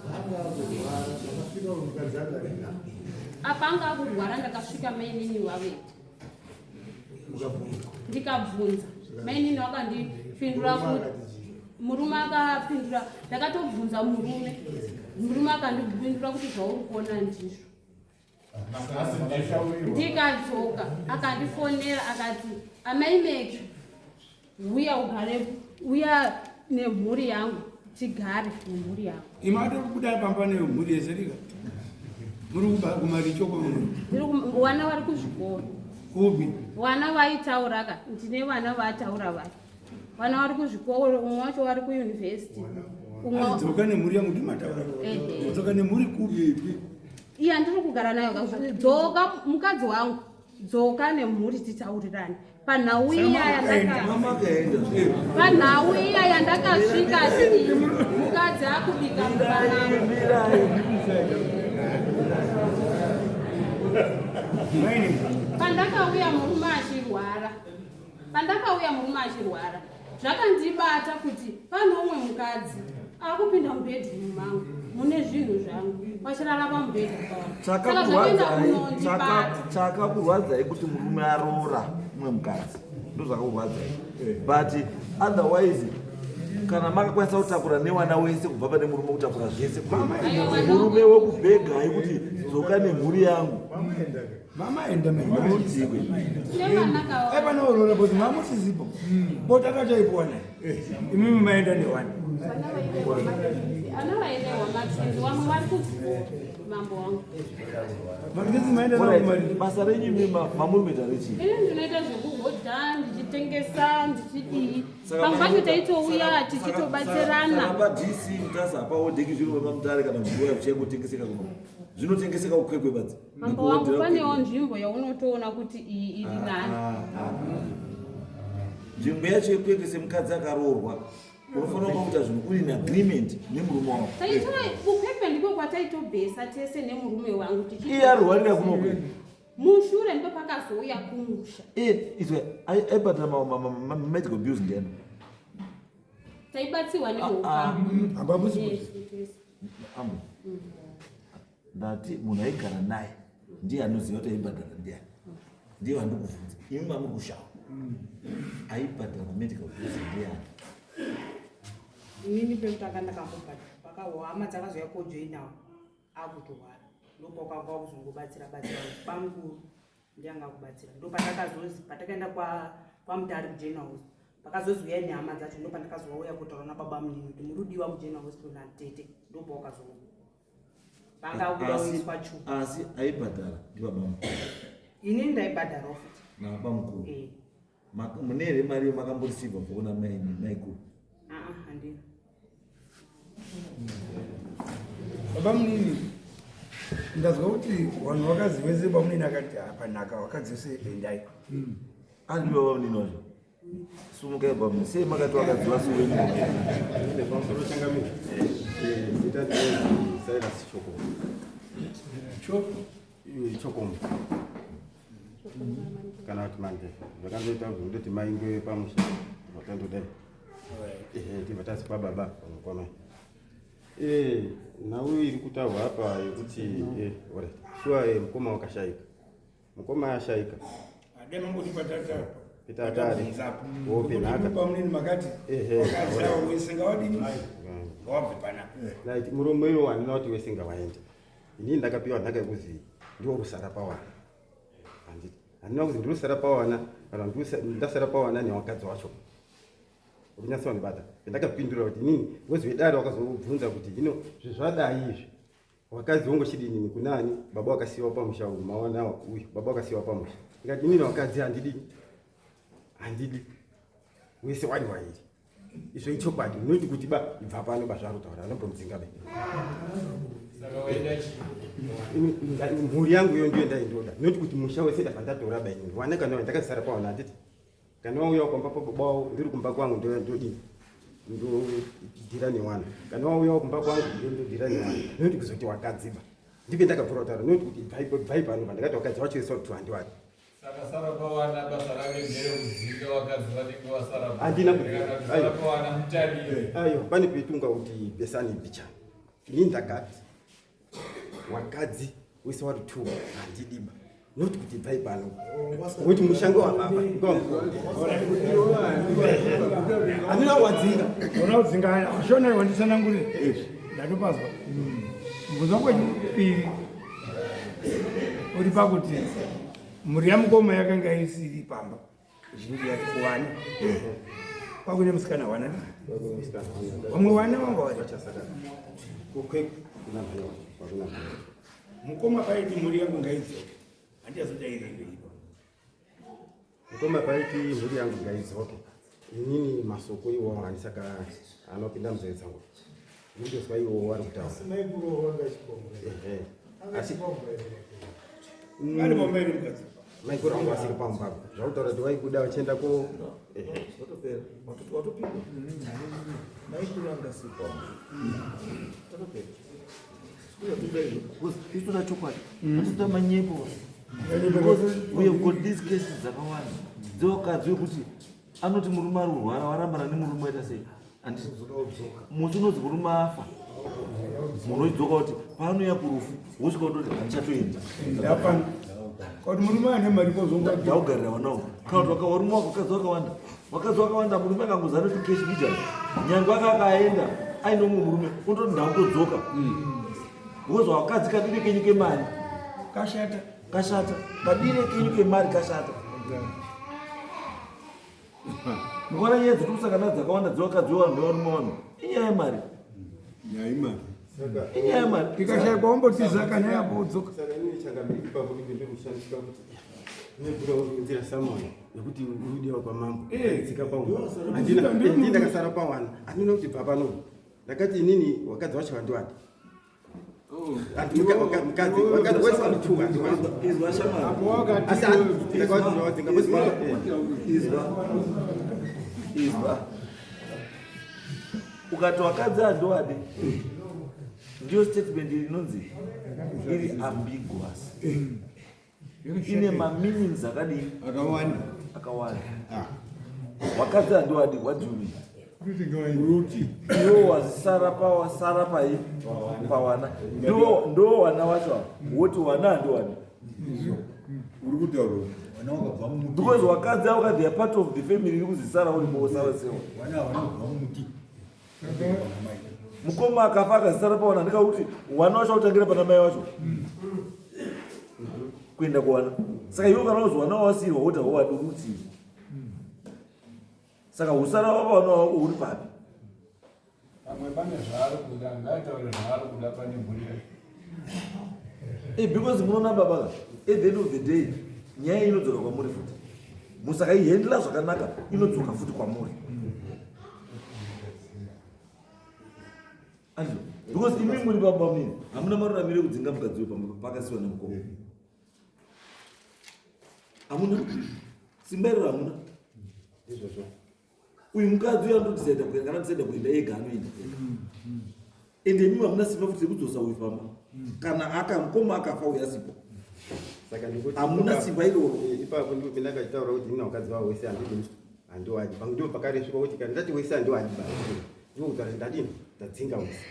Apa anga akurwara ndakasvika mainini wavete. Ndikabvunza mainini wakandipindura kuti murume akapindura ndakatobvunza murume murume akandipindura kuti zvauri kuona ndizvo. Ndikadzoka akandifonera akati amai Meki uya ugare uya nemhuri yangu tigare nemhuri yangu. Imi atokubuda pamba nemhuri yese rika. Muri kumaricho kwamuri. Vana vari kuzvikoro. Kupi? Vana vaitaura ka ndine vana vataura vari. Vana vari kuzvikoro umwe wacho vari kuyunivhesiti. Dzoka nemhuri yangu ndimataura. Dzoka nemhuri kupi? Iye andiri kugara nayo ka. Dzoka mukadzi wangu. Dzoka nemhuri titaurirane. Panhau iya yandaka. Iya yandakasvika achiti mukadzi akubika mubanana. Pandakauya murume achirwara. Pandakauya murume achirwara. Zvakandibata kuti pane umwe mukadzi akupinda mubedroom mangu mune zvinhu zvangu vachirara pamubhedha pavo. Saka zvakaenda kunondibata. Chakakurwadzai kuti murume aroora umwe mukadzi ndozvakakurwadzai, but otherwise kana makakwanisa kutakura newana wese kubva pane murume kutakura zvese murume wekubhegai kuti dzoka nemhuri yangu. Mama enda Murudzikwe. Panoorora because mama usisipo. Bota tachaipuwa naye. Imimi maenda newana. Ana vairewa matwins vamwe vari kuzvikoro mambo wangu. Matwins maenda nawo kumari. Basa renyu imi mamuri kuita rechii? Ini ndinoita zvekuhodha ndichitengesa ndichidii. Pamwe pacho taitouya tichitobatsirana. Saka pa DC Mutasa hapaodheki zviro pamutare kana kuti zvichaingotengeseka kuno. Zvinotengeseka kukwekwe badzi. Mambo wangu panewo nzvimbo yaunotoona kuti iyi iri nani. Nzvimbo yacho yekwekwe semukadzi akaroorwa unofanira kuita zvinhu uri in agreement nemurume wako. Kukwekwe ndiko kwataitobhesa tese nemurume wangu tichi. Iye arwarira kunokwe. Mushure ndipo pakazouya kumusha. Izwe aibhadhara medical bills ndiani? Taibatsirwa neukama. Ambo. Ndati munhu aigara naye ndiye anoziva kuti aibhadhara ndiani. Ndiye wandikubvunza. Imi mamuri kushawa. Aibhadhara medical bills ndiani? Inini pekutanga ndakambobhadhara pakawa hama dzakazouya kojoinawo akutorwara ndopakanga wakuzongobatsira batsira bamukuru ndiye anga akubatsira ndopatakazozi patakaenda kwamutare kugeneral hospital pakazozi uyai nehama dzacho ndopandakazouya kutaura nababa munini kuti muri kudiwa kugeneral hospital natete ndopawakazouya vanga kuda kuiswa chupa asi aibhadhara ndibaba mukuru. Inini ndaibhadharawo futi. Nababa mukuru. Eh. Mune here mari yemakamborisivha kubva kuna maikuru? Aa, handina. Baba munini, ndazwa kuti vanhu vakazi vese bamunini akati apa nhaka vakadzi vese endai. Ari baba munini wacho. Sumukai baba munini. Sei makati vakadzi vasi wenyu? Pamusoro changamire. Zita ndinonzi Silas Choko. Choko? Chokombo. Kana kuti mande. Zvakandoita zvekutoti mainge pamusha. Vatandodai. Ehe, tibva tasi kwababa pamwe kwamai. Nhau iri kutaurwa apa yekuti alright. Sure, mukoma wakashaika. Mukoma ashaika. Dai mangoti patata. Petatari. Wope nhaka. Bamunini makati. Ehe. Vakadzi avo wese ngawadini? Ngawabve panapa. Right, murume iwo handina kuti wese ngawaende. Inini ndakapiwa nhaka yekuzi ndiwo rusara pawana. Handiti. Handina kuzi ndirusara pawana kana ndasara pawana newakadzi wacho. Urunyatsa wandibata. Ndakapindura kuti inini ngozi wedare wakazobvunza kuti hino zvadai izvi. Wakadzi wangochidini kunani baba wakasiwa pamusha uyu mawana uyu baba wakasiwa pamusha. Ndikati inini wakadzi handidi. Handidi. Wese wari wairi. Izvo ichokwadi unoti kuti ba ibva pano bazvarutaura anombomudzinga be. Saka waida chii? Mhuri yangu iyo ndiyo ndaindoda. Noti kuti musha wese ndabva ndatora ba inini. Wana kana ndakazara pawana handiti. Kana wauya kumba pababa wavo ndiri kumba kwangu ndodini. Ndodhira newana. Kana wauya kumba kwangu ndodhira newana. Noti kuzoti wakadziba. Ndipe ndakabvura kutaura noti kuti bvai pano ndakati wakadzi wacho wese kuti handiwadi. Saka sara pawana basa rake nderekudzinga vakadzi vanenge vasara. Handina kudzinga. Sara pawana mutariri. Aiwa, pane peitunga kuti besani bichana. Ini ndakati wakadzi wese wari two handidiba. Noti kuti bvai pano. Kuti mushango wababa. Handina kuwadzinga. Ona kudzinga shona wanditsanangurira. Ndatopazwa. Mubvunzo wangu wechipiri uri pakuti mhuri yamukoma yakanga isiri pamba zhinji yacho kuwana kwakune musikana wana vamwe vana vanga vari mukoma paiti mhuri yangu ngaidzoke handichazodaireve ipa Mukoma paiti mhuri yangu ngaidzoke. Inini masoko iwawo handisaka anopinda munzeve dzangu. Ndindozwa iwowo wari kutaura. Asi maikuru wanga chikombo. Ehe. Anga Asi chikombo here? Ari pamba here mukadzi? Maikuru wangu asiri pamba. Zvakutaura kuti vaikuda vachienda ko ehe. Watopera. Watopinda. Maikuru anga asiri pamba. Tatopera. Because itoda chokwadi. Hatitoda manyepo. Because we have got these cases dzakawanda. Dzevakadzi wekuti anoti murume ari kurwara warambana nemurume waita sei? Handiti. Musi unonzi murume afa. Munhu oidzoka kuti paanouya kurufu wosvika kutoti handichatoenda. Ndapano. Kuti murume ane mari kozonga ndaugarira vana uko. Kana kuti varume vakadzi vakawanda. Vakadzi vakawanda murume akangoza anoti cash bijana. Nyangwe aka akaenda aine umwe murume unototi ndakutodzoka. Because vakadzi kadire kenyu kemari. Kashata. Kashata. Kadire kenyu kemari kashata. Mukaona nyaya dziri kusangana dzakawanda dzevakadzi vevanhu nevarume vanhu. Inyaya yemari. Nyaya yemari. Inyaya yemari. Ikashaikwa wombotiza kana yapo wodzoka. Saka inini changamire ipapo ndinge ndirikushandiswa kuti ndinogura nzira samoni yekuti urudiwa kwamambo. Tsika pangu. Handina ndakasara pawana. Handina kuti bva pano. Ndakati inini wakadzi wacho handiwadi. Mukadzi wese wari two handiwadi. Izwa shamwari. Asi ndakati ndawadzinga Izwa. Izwa. Ukati wakadzi handiwadi. Ndiyo statement inonzi iri ambiguous. Ine mameanings akadini? Akawanda. Akawanda. Wakadzi handiwadi, what do you mean? Ruti. Iwo wazisara pawasara pai pawana. Ndo wana wacho ava. Woti wana handiwadi. Uri kutaura wana wakabva mumuti. Because wakadzi avo they are part of the family iri kuzisara uri mosara sewa. Wana wana kubva mumuti. Mukoma akafa akazisara pawana ndikakuti wana wacho akutangira pana mai wacho kuenda kuwana. Saka iwe kana uzi wana wasiirwa woti hauwadi uri Saka usara wapawana wako uri papi? Pamwe pane zvaari kuda, ngaataure zvaari kuda pane mhuri yacho. Eh, because munoona baba at the end of the day nyaya inodzoka kwamuri futi. Musakaihendla zvakanaka inodzoka futi kwamuri. Andizvo? Because imi muri baba mini hamuna maruramiro ekudzinga mukadzi uyu pamba pakasiwa nemukoma. Hamuna simba iroro hamuna. Izvozvo. Uyu mukadzi uyu anotodecida kuenda kana adecida kuenda ega anoenda ega. Ende imi hamuna simba futi rekudzosa uyu pamba. Kana aka mukoma akafa uyu asipo. Saka ndikuti Hamuna simba iroro. Eh, ipapo ndipo pendakachitaura kuti ini vakadzi vavo wese handidi handiwadi. Pangu ndipo pakaresvika kuti kana ndati wese handiwadi basi. Ndiko kutaura kuti ndadini ndadzinga wese.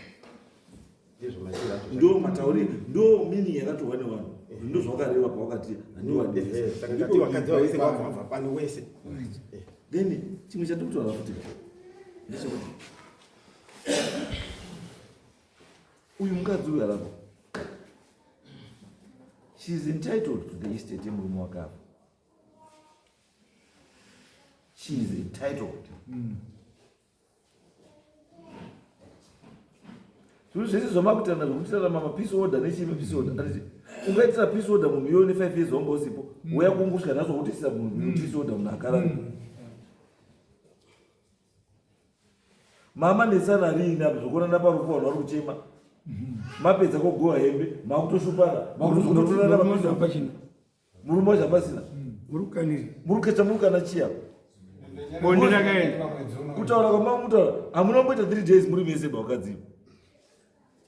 Ndizvo matiro acho. Ndo matauriro, ndo meaning yakatorwa nevanhu. Ndo zvawakareva pawakati handiwadi. Eh, eh, saka ndati vakadzi vavo wese vabva pano wese. Then chimwe chandikutaura futi ndechekuti uyu mukadzi uyu aramba she is entitled to the estate yemurume wake apa. She is entitled. Zvinhu zvese zvamakutirana zvekutirana mapeace order nechii peace order anditi ungaitira peace order munhu iwe une 5 years wanga usipo uya kungosvika nhasi wakutoisira munhu mm. peace order munhu akara mm. mama nesana riini apa zvekuonana parufu vanhu vari kuchema mapedza kogowa hembe makutoshupana makutozototorana murume wacho hapasina murukecha murukana chiya bonde rakaenda kutaura kwamamutaura hamuna kumboita 3 days muri mese bawakadziva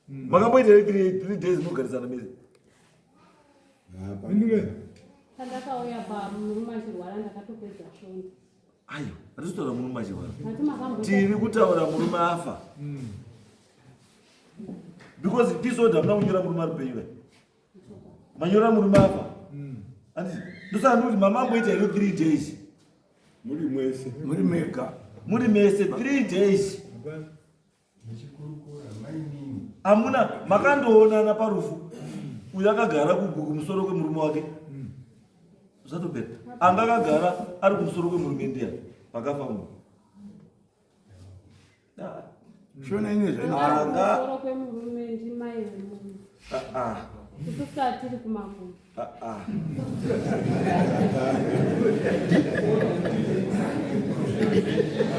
makamboita here 3 days munogarisana mese Pandakauya pamurume achirwara ndakatopedza svondo. Ayo, hatisi kutaura murume achirwara. Tiri kutaura murume afa. Because peace order hamuna kunyora murume ari penyu. Manyora murume afa. Anditi ndosaka ndikuti mama amboita here 3 days. Muri mwese. Muri mega. Muri mese 3 days. Amuna makandoonana parufu. Uyu akagara kumusoro kwemurume wake. Zvatopera. Anga akagara ari kumusoro kwemurume ndiya pakafa munhu. Shona ine zvaino. Anga Kumusoro kwemurume ndimai vemunhu. Ah ah. Isusu tiri kumakumbo. Ah ah.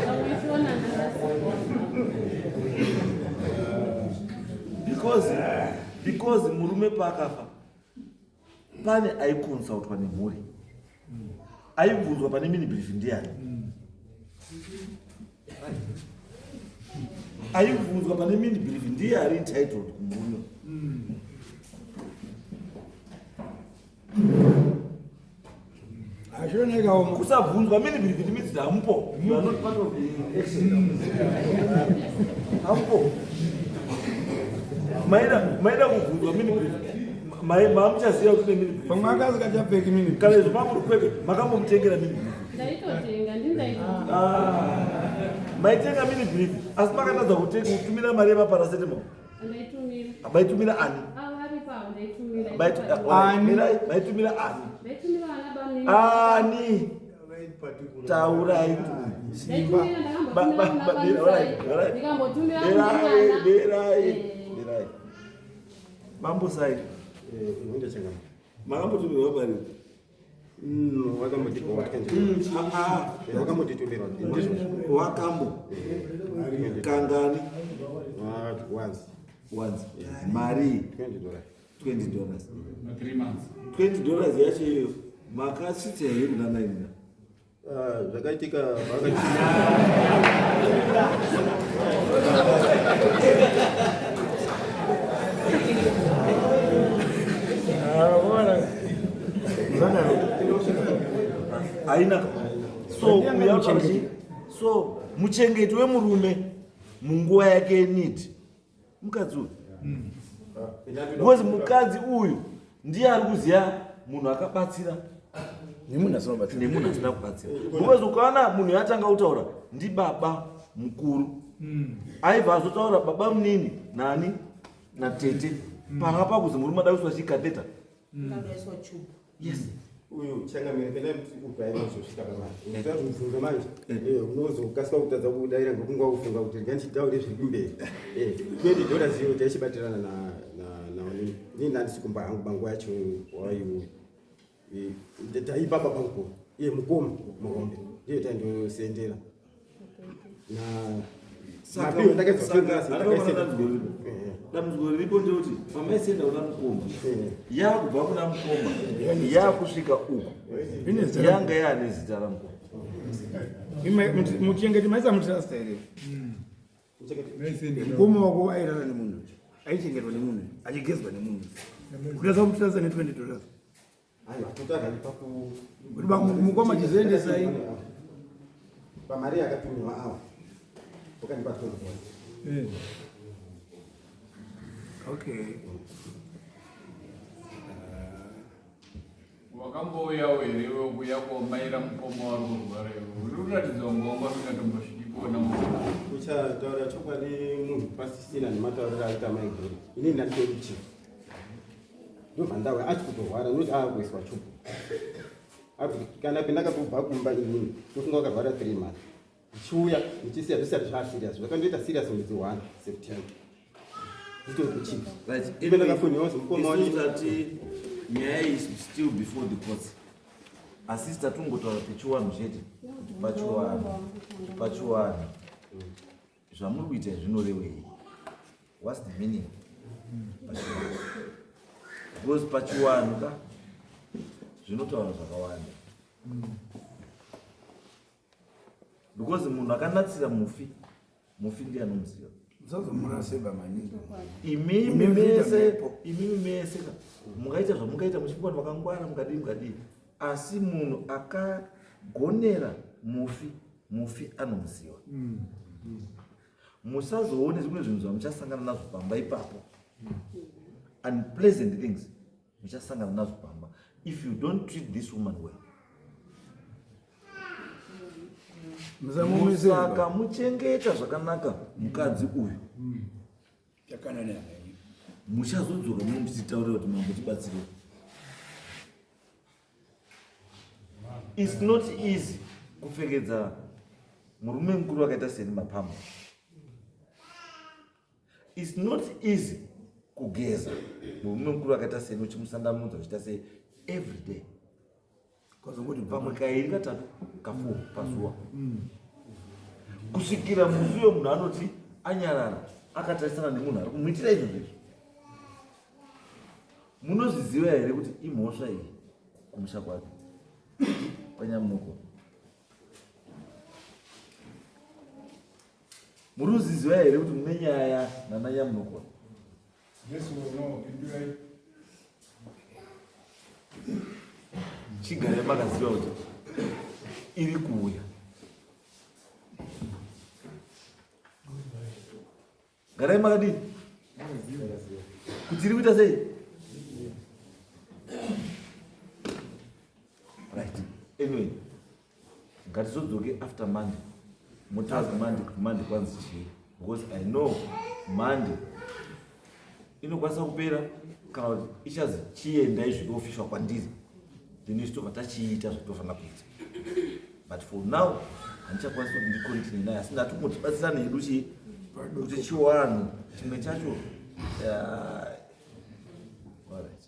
Pamwe shona narasi. Because murume paakafa pane aikonsultwa nemhuri aibvunzwa pane mini brief ndiani aibvunzwa pane mini brief ndiye ari entitled kumurume Kusabvunzwa mini brief it means hamupo. You are not part of the action. Hamupo. Maida maida kubvunzwa mini brief. Mamuchaziva kuti mini brief. Pamwe akazi kachapfeki mini brief. Kana izvo pamuri kweke makambomutengera mini brief. Ndaitotenga, ndini ndaitotenga. Ah. Maitenga mini brief asi makatadza kutenga kutumira mari yemaparacetamol. Ndaitumira. Maitumira ani? Avo varipo avo ndaitumira. Ani? Maitumira ani? Ndaitumira vana bamnini. Ani? Taurai. Ndaitumira ndakambotumira kuna bamsai. Ndikambotumira kuna mwana. Berai. Berai. Mambo Sai. Eh, unondochenga. Makambotumirwa mari? Wakambotipa wake. Wakambotitumira ndizvo. Wakambo. Kangani? Once. Once. Mari $20. $20. No, 3 months. $20 yacho iyoyo makasvitsa here kuna naina? Zvakaitika haina. So so muchengeti wemurume munguva yake need mukadzi uyu, because mukadzi uyu ndiye ari kuziva munhu akabatsira nemunhu asina kubatsira, nemunhu asina kubatsira. Because ukaona munhu yatanga kutaura ndibaba mukuru. Aibva azotaura baba munini nani natete panga pakuzi murume ada kuiswa chikatheta. Yes. Uyu changamire kana ubva inozosvika pamari usati mubvunzo manje unozokasika kutadza kudaira ngekunga kufunga kuti rega ndichitaure zviri kumberi. $20 iyo taichibatirana naonini ini ndandisi kumba hangu bangu yacho waiuyu taipa baba mukuru iye mukoma muhombe ndiye taindosendera Dambudziko riripo nderekuti pamaisenda kuna mukoma, yakubva kuna mukoma yakusvika uku yanga yaane zita ramukoma. Muchengeti maisa mutrasta here? Mukoma wako airara nemunhu, aichengetwa nemunhu, achigezwa nemunhu, kutasa mutrasta ne$20? Kuti mukoma chizoendesai pamari yakatumiwa awa wakandipa 20. Okay. Wakambouyawo here iwe kuya komaira mukoma wari kurwara iwe? Uri kuratidza kunge wanga usingatombosviki kuona mukoma. Kuchataura chokwadi munhu pasisina nematauriro aita maiguru, inini ndanditori kuchii ndobva ndauya achi kutorwara noti aakuiswa chupu. Kana pendakatobva kumba inini ndofunga wakarwara 3 months, ndichiuya ndichisiya zvisati zvaserious, zvakandoita serious mwedzi 1 September nditori kuchii. Ive ndakafoniwa kuti mukoma wani- Tati nyaya is still before the courts, asi tatungotaura pechiwanhu chete kuti pachiwanhu zvamuri kuita zvinorevei, what's the meaning pachiwanhu, because pachiwanhu ka zvinotaura zvakawanda, because munhu akanatsira mufi, mufi ndiye anomuziva. Musazomuraseba maningi. Imimi Imimi mese mhepo. Imimi mese ka mungaita zvamungaita muchifunga kuti makangwara, mukadii mukadii, asi munhu akagonera mufi, mufi anomuziva. Musazoone zvimwe zvinhu zvamuchasangana nazvo pamba ipapo, unpleasant things muchasangana nazvo pamba if you don't treat this woman well. Musamumiseba. Musaka muchengeta zvakanaka mukadzi uyu, Chakanana. muchazodzoka muno muchitaurira kuti mambo tibatsire. It's not easy kupfekedza murume mukuru akaita seni mapambo. It's not easy kugeza murume mukuru akaita seni uchimusandanudza uchiita sei every day. Kwazongoti pamwe kairi, katatu, ka4 pazuva, kusvikira musi uyo munhu anoti anyarara akatarisana nemunhu ari kumuitira izvozvo. Izvo munozviziva here kuti imhosva iyi kumusha kwake kwanyamuko? Muri kuzviziva here kuti mune nyaya nana Nyamunokwa? Yes or no? Pindurai. Chigarai makaziva kuti iri kuuya. Garai makadii kuti iri kuita sei. Right, anyway, ngatizodzoke after Monday, motaura Monday kuti Monday kwanzi chii, because I know Monday inokwanisa kupera kana kuti ichazi chiendai zvinoofishwa kwandiri, then isu tobva tachiita zvatofanira kuita. But for now handichakwanisi kuti ndicontinue naye, asi ndati kungotibatsirana hedu chii kuti chiwanhu chimwe chacho. Alright.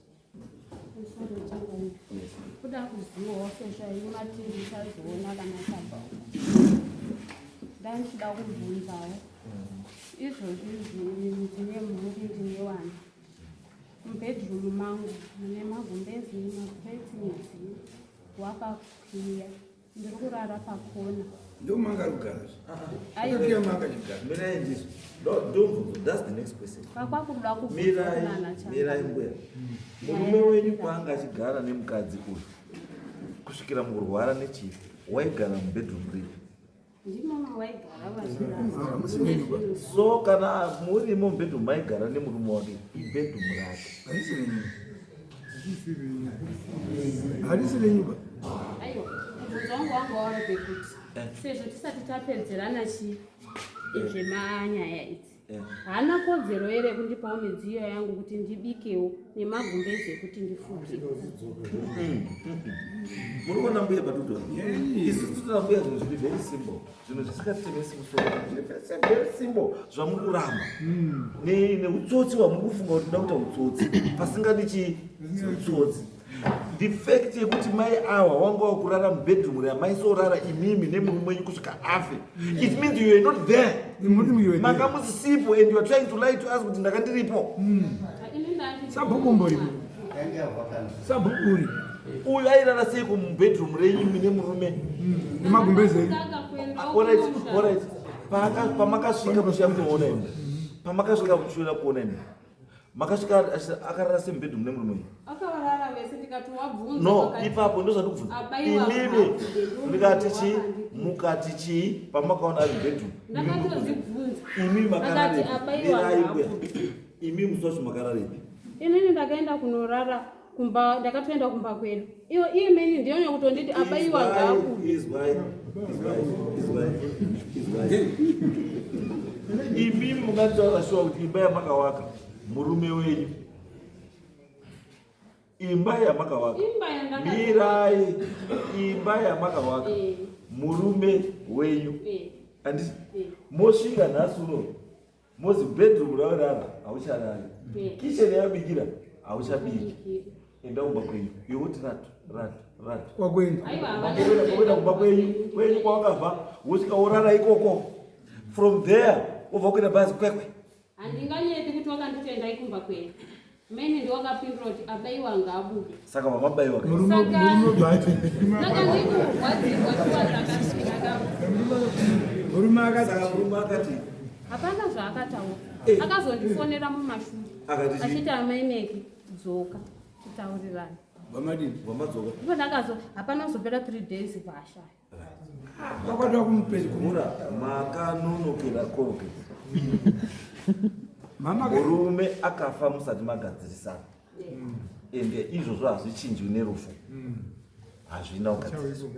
Yes. Kuda kuzivawo sezvo matiri tichazoona kana tabva uko, ndandichida kubvunzawo izvozvi ndine mhuri, ndine vana. Mubedroom mangu mune magumbezi, maplate, midziyo wakakwiya, ndiri kurara pakona. Ndomanga rugara. Aiwa. Akakiya manga chigara. Mirai ndizvo. Ndomubvunzo, that's the next question. Kwakwakuda kubvunza Mirai. kunana. Mirai mbuya. Murume wenyu paanga achigara nemukadzi uyu kusvikira mukurwara nechii, waigara mubedroom ripi? Ndimo mawaigara vachirara. So kana murimo mubedroom maigara nemurume wake, ibedroom rake. Harisi renyu. Harisi renyu ba. Aiwa, mubvunzo wangu wanga wari pekuti sezvo tisati tapedzerana chi Zvemanyaya idzi. Haana kodzero here yekundipawo midziyo yangu kuti ndibikewo nemagumbezi ekuti ndifuke? Muri kuona mbuya padudo? Isu tinoona mbuya zvinhu zviri very simple, zvinhu zvisikatemesi musoro, zviri very simple zvamuri kuramba neutsotsi hwamuri kufunga kuti ndoda kuita utsotsi pasingadi chii utsotsi. The fact yekuti mai awa wanga wakurara mubedroom ramaisorara imimi nemurume wenyu kusvika afe, it means you were not there, manga musisipo, and you are trying to lie to us kuti ndanga ndiripo. Sabhuku mboripo, sabhuku uri. Uyu airara seiko mubedroom renyu imi nemurume? Nemagumbezi enyu. Alright. Pamakasvika kusvika kunoona imi, pamakasvika kusvika kuona imi, makasvika akarara semubedroom nemurume wenyu? Akavarara vese, ndikati wabvunza. No. Vakati, Ipapo ndozvandikubvunza. Abaiwa Imimi hafu, ndikati chii, mukati chii pamakaona ari mubedroom? Ndakatozvibvunza. Imi Akati makararepi? abaiwa Mirai mbuya. hafu. Imi musi wacho makararepi? Inini ndakaenda kunorara kumba, ndakatoenda kumba kwedu. Iwo iye meni ndiyo kutonditi abaiwa ngaabude. Izwai, izwai, izwai, izwai. Imi mungataura shuwa kuti imba yamakawaka murume wenyu, imba yamakawaka Imba yandaka Mirai. Imba yamakawaka murume wenyu, handisi? Mosvika nhasi uno mozi bedroom raurara haucharari, kitchen yabikira hauchabiki, enda kumba kwenyu. Iwe woti ratu ratu ratu. Kwakwenda. Aiwa, havana. Kuenda kumba kwenyu kwawakabva, wosvika worara ikoko. From there wobva kuenda bhazi Kwekwe. Handinganyepi kuti wakanditi endai kumba kwedu. Meni ndiwakapindura kuti abaiwa ngaabude. Saka vamabaiwa. Murume bvacho. Saka ndikurwadzirwa shuwa ndakasvika. Murume akati Saka murume akati? Hapana zvaakataura. Akazondifonera mumashure. Akati chii? Achiti, "Amaineki, dzoka titaurirane." Vamadini? Vamadzoka? Ndipo ndakazo, hapana kuzopera 3 days paashaya. Kwakwada kumupezi. Mura makanonokera korokezi. Mama. Murume akafa musati magadzirisana, ende izvozvo hazvichinjwi nerufu, hazvina kugadziriswa.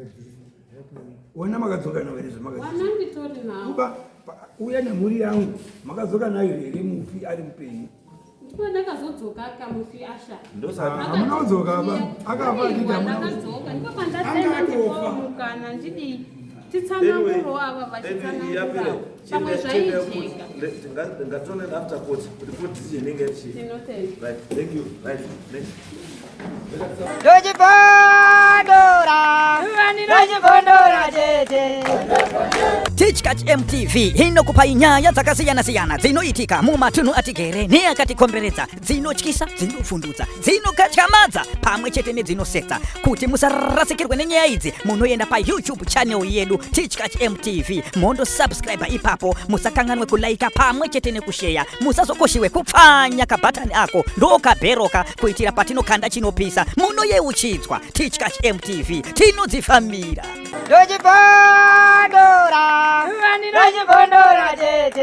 Wona makadzoka nawo here zvamakadzoka? Wana nditori nawo. Kuba uya nemhuri yangu, makadzoka nayo here mufi ari mupenyu? Ndipo ndakazodzoka kamufi ashaya. Ndosaka Hamuna kudzoka apa, akafa achiti hamuna kudzoka. Ndakadzoka, ndipo pandatema ndipomukana ndidii, titsananguro ava vachitsanangura pamwe zvaijeka. Ngatione after court kuti court decision inenge iri. Tinotenda. Right, thank you. Right, next. Ndochibondora, ndochibondora tete. Tichkach MTV inokupai nyaya dzakasiyana-siyana dzinoitika mumatunhu atigere neakatikomberedza, dzinotyisa, dzinofundutsa, dzinokatyamadza pamwe chete nedzinosetsa. Kuti musarasikirwe nenyaya idzi, munoenda paYouTube channel yedu Tichkach MTV, mondosubscribe ipapo. Musakanganwe kulaika pamwe chete nekusheya. Musazokoshiwe kupfanya kabhatani ako ndokabheroka kuitira patinokanda chinopisa munoyeuchidzwa. Tichkach MTV, tinodzifambira. Ndochibondora, ndochibondora tete.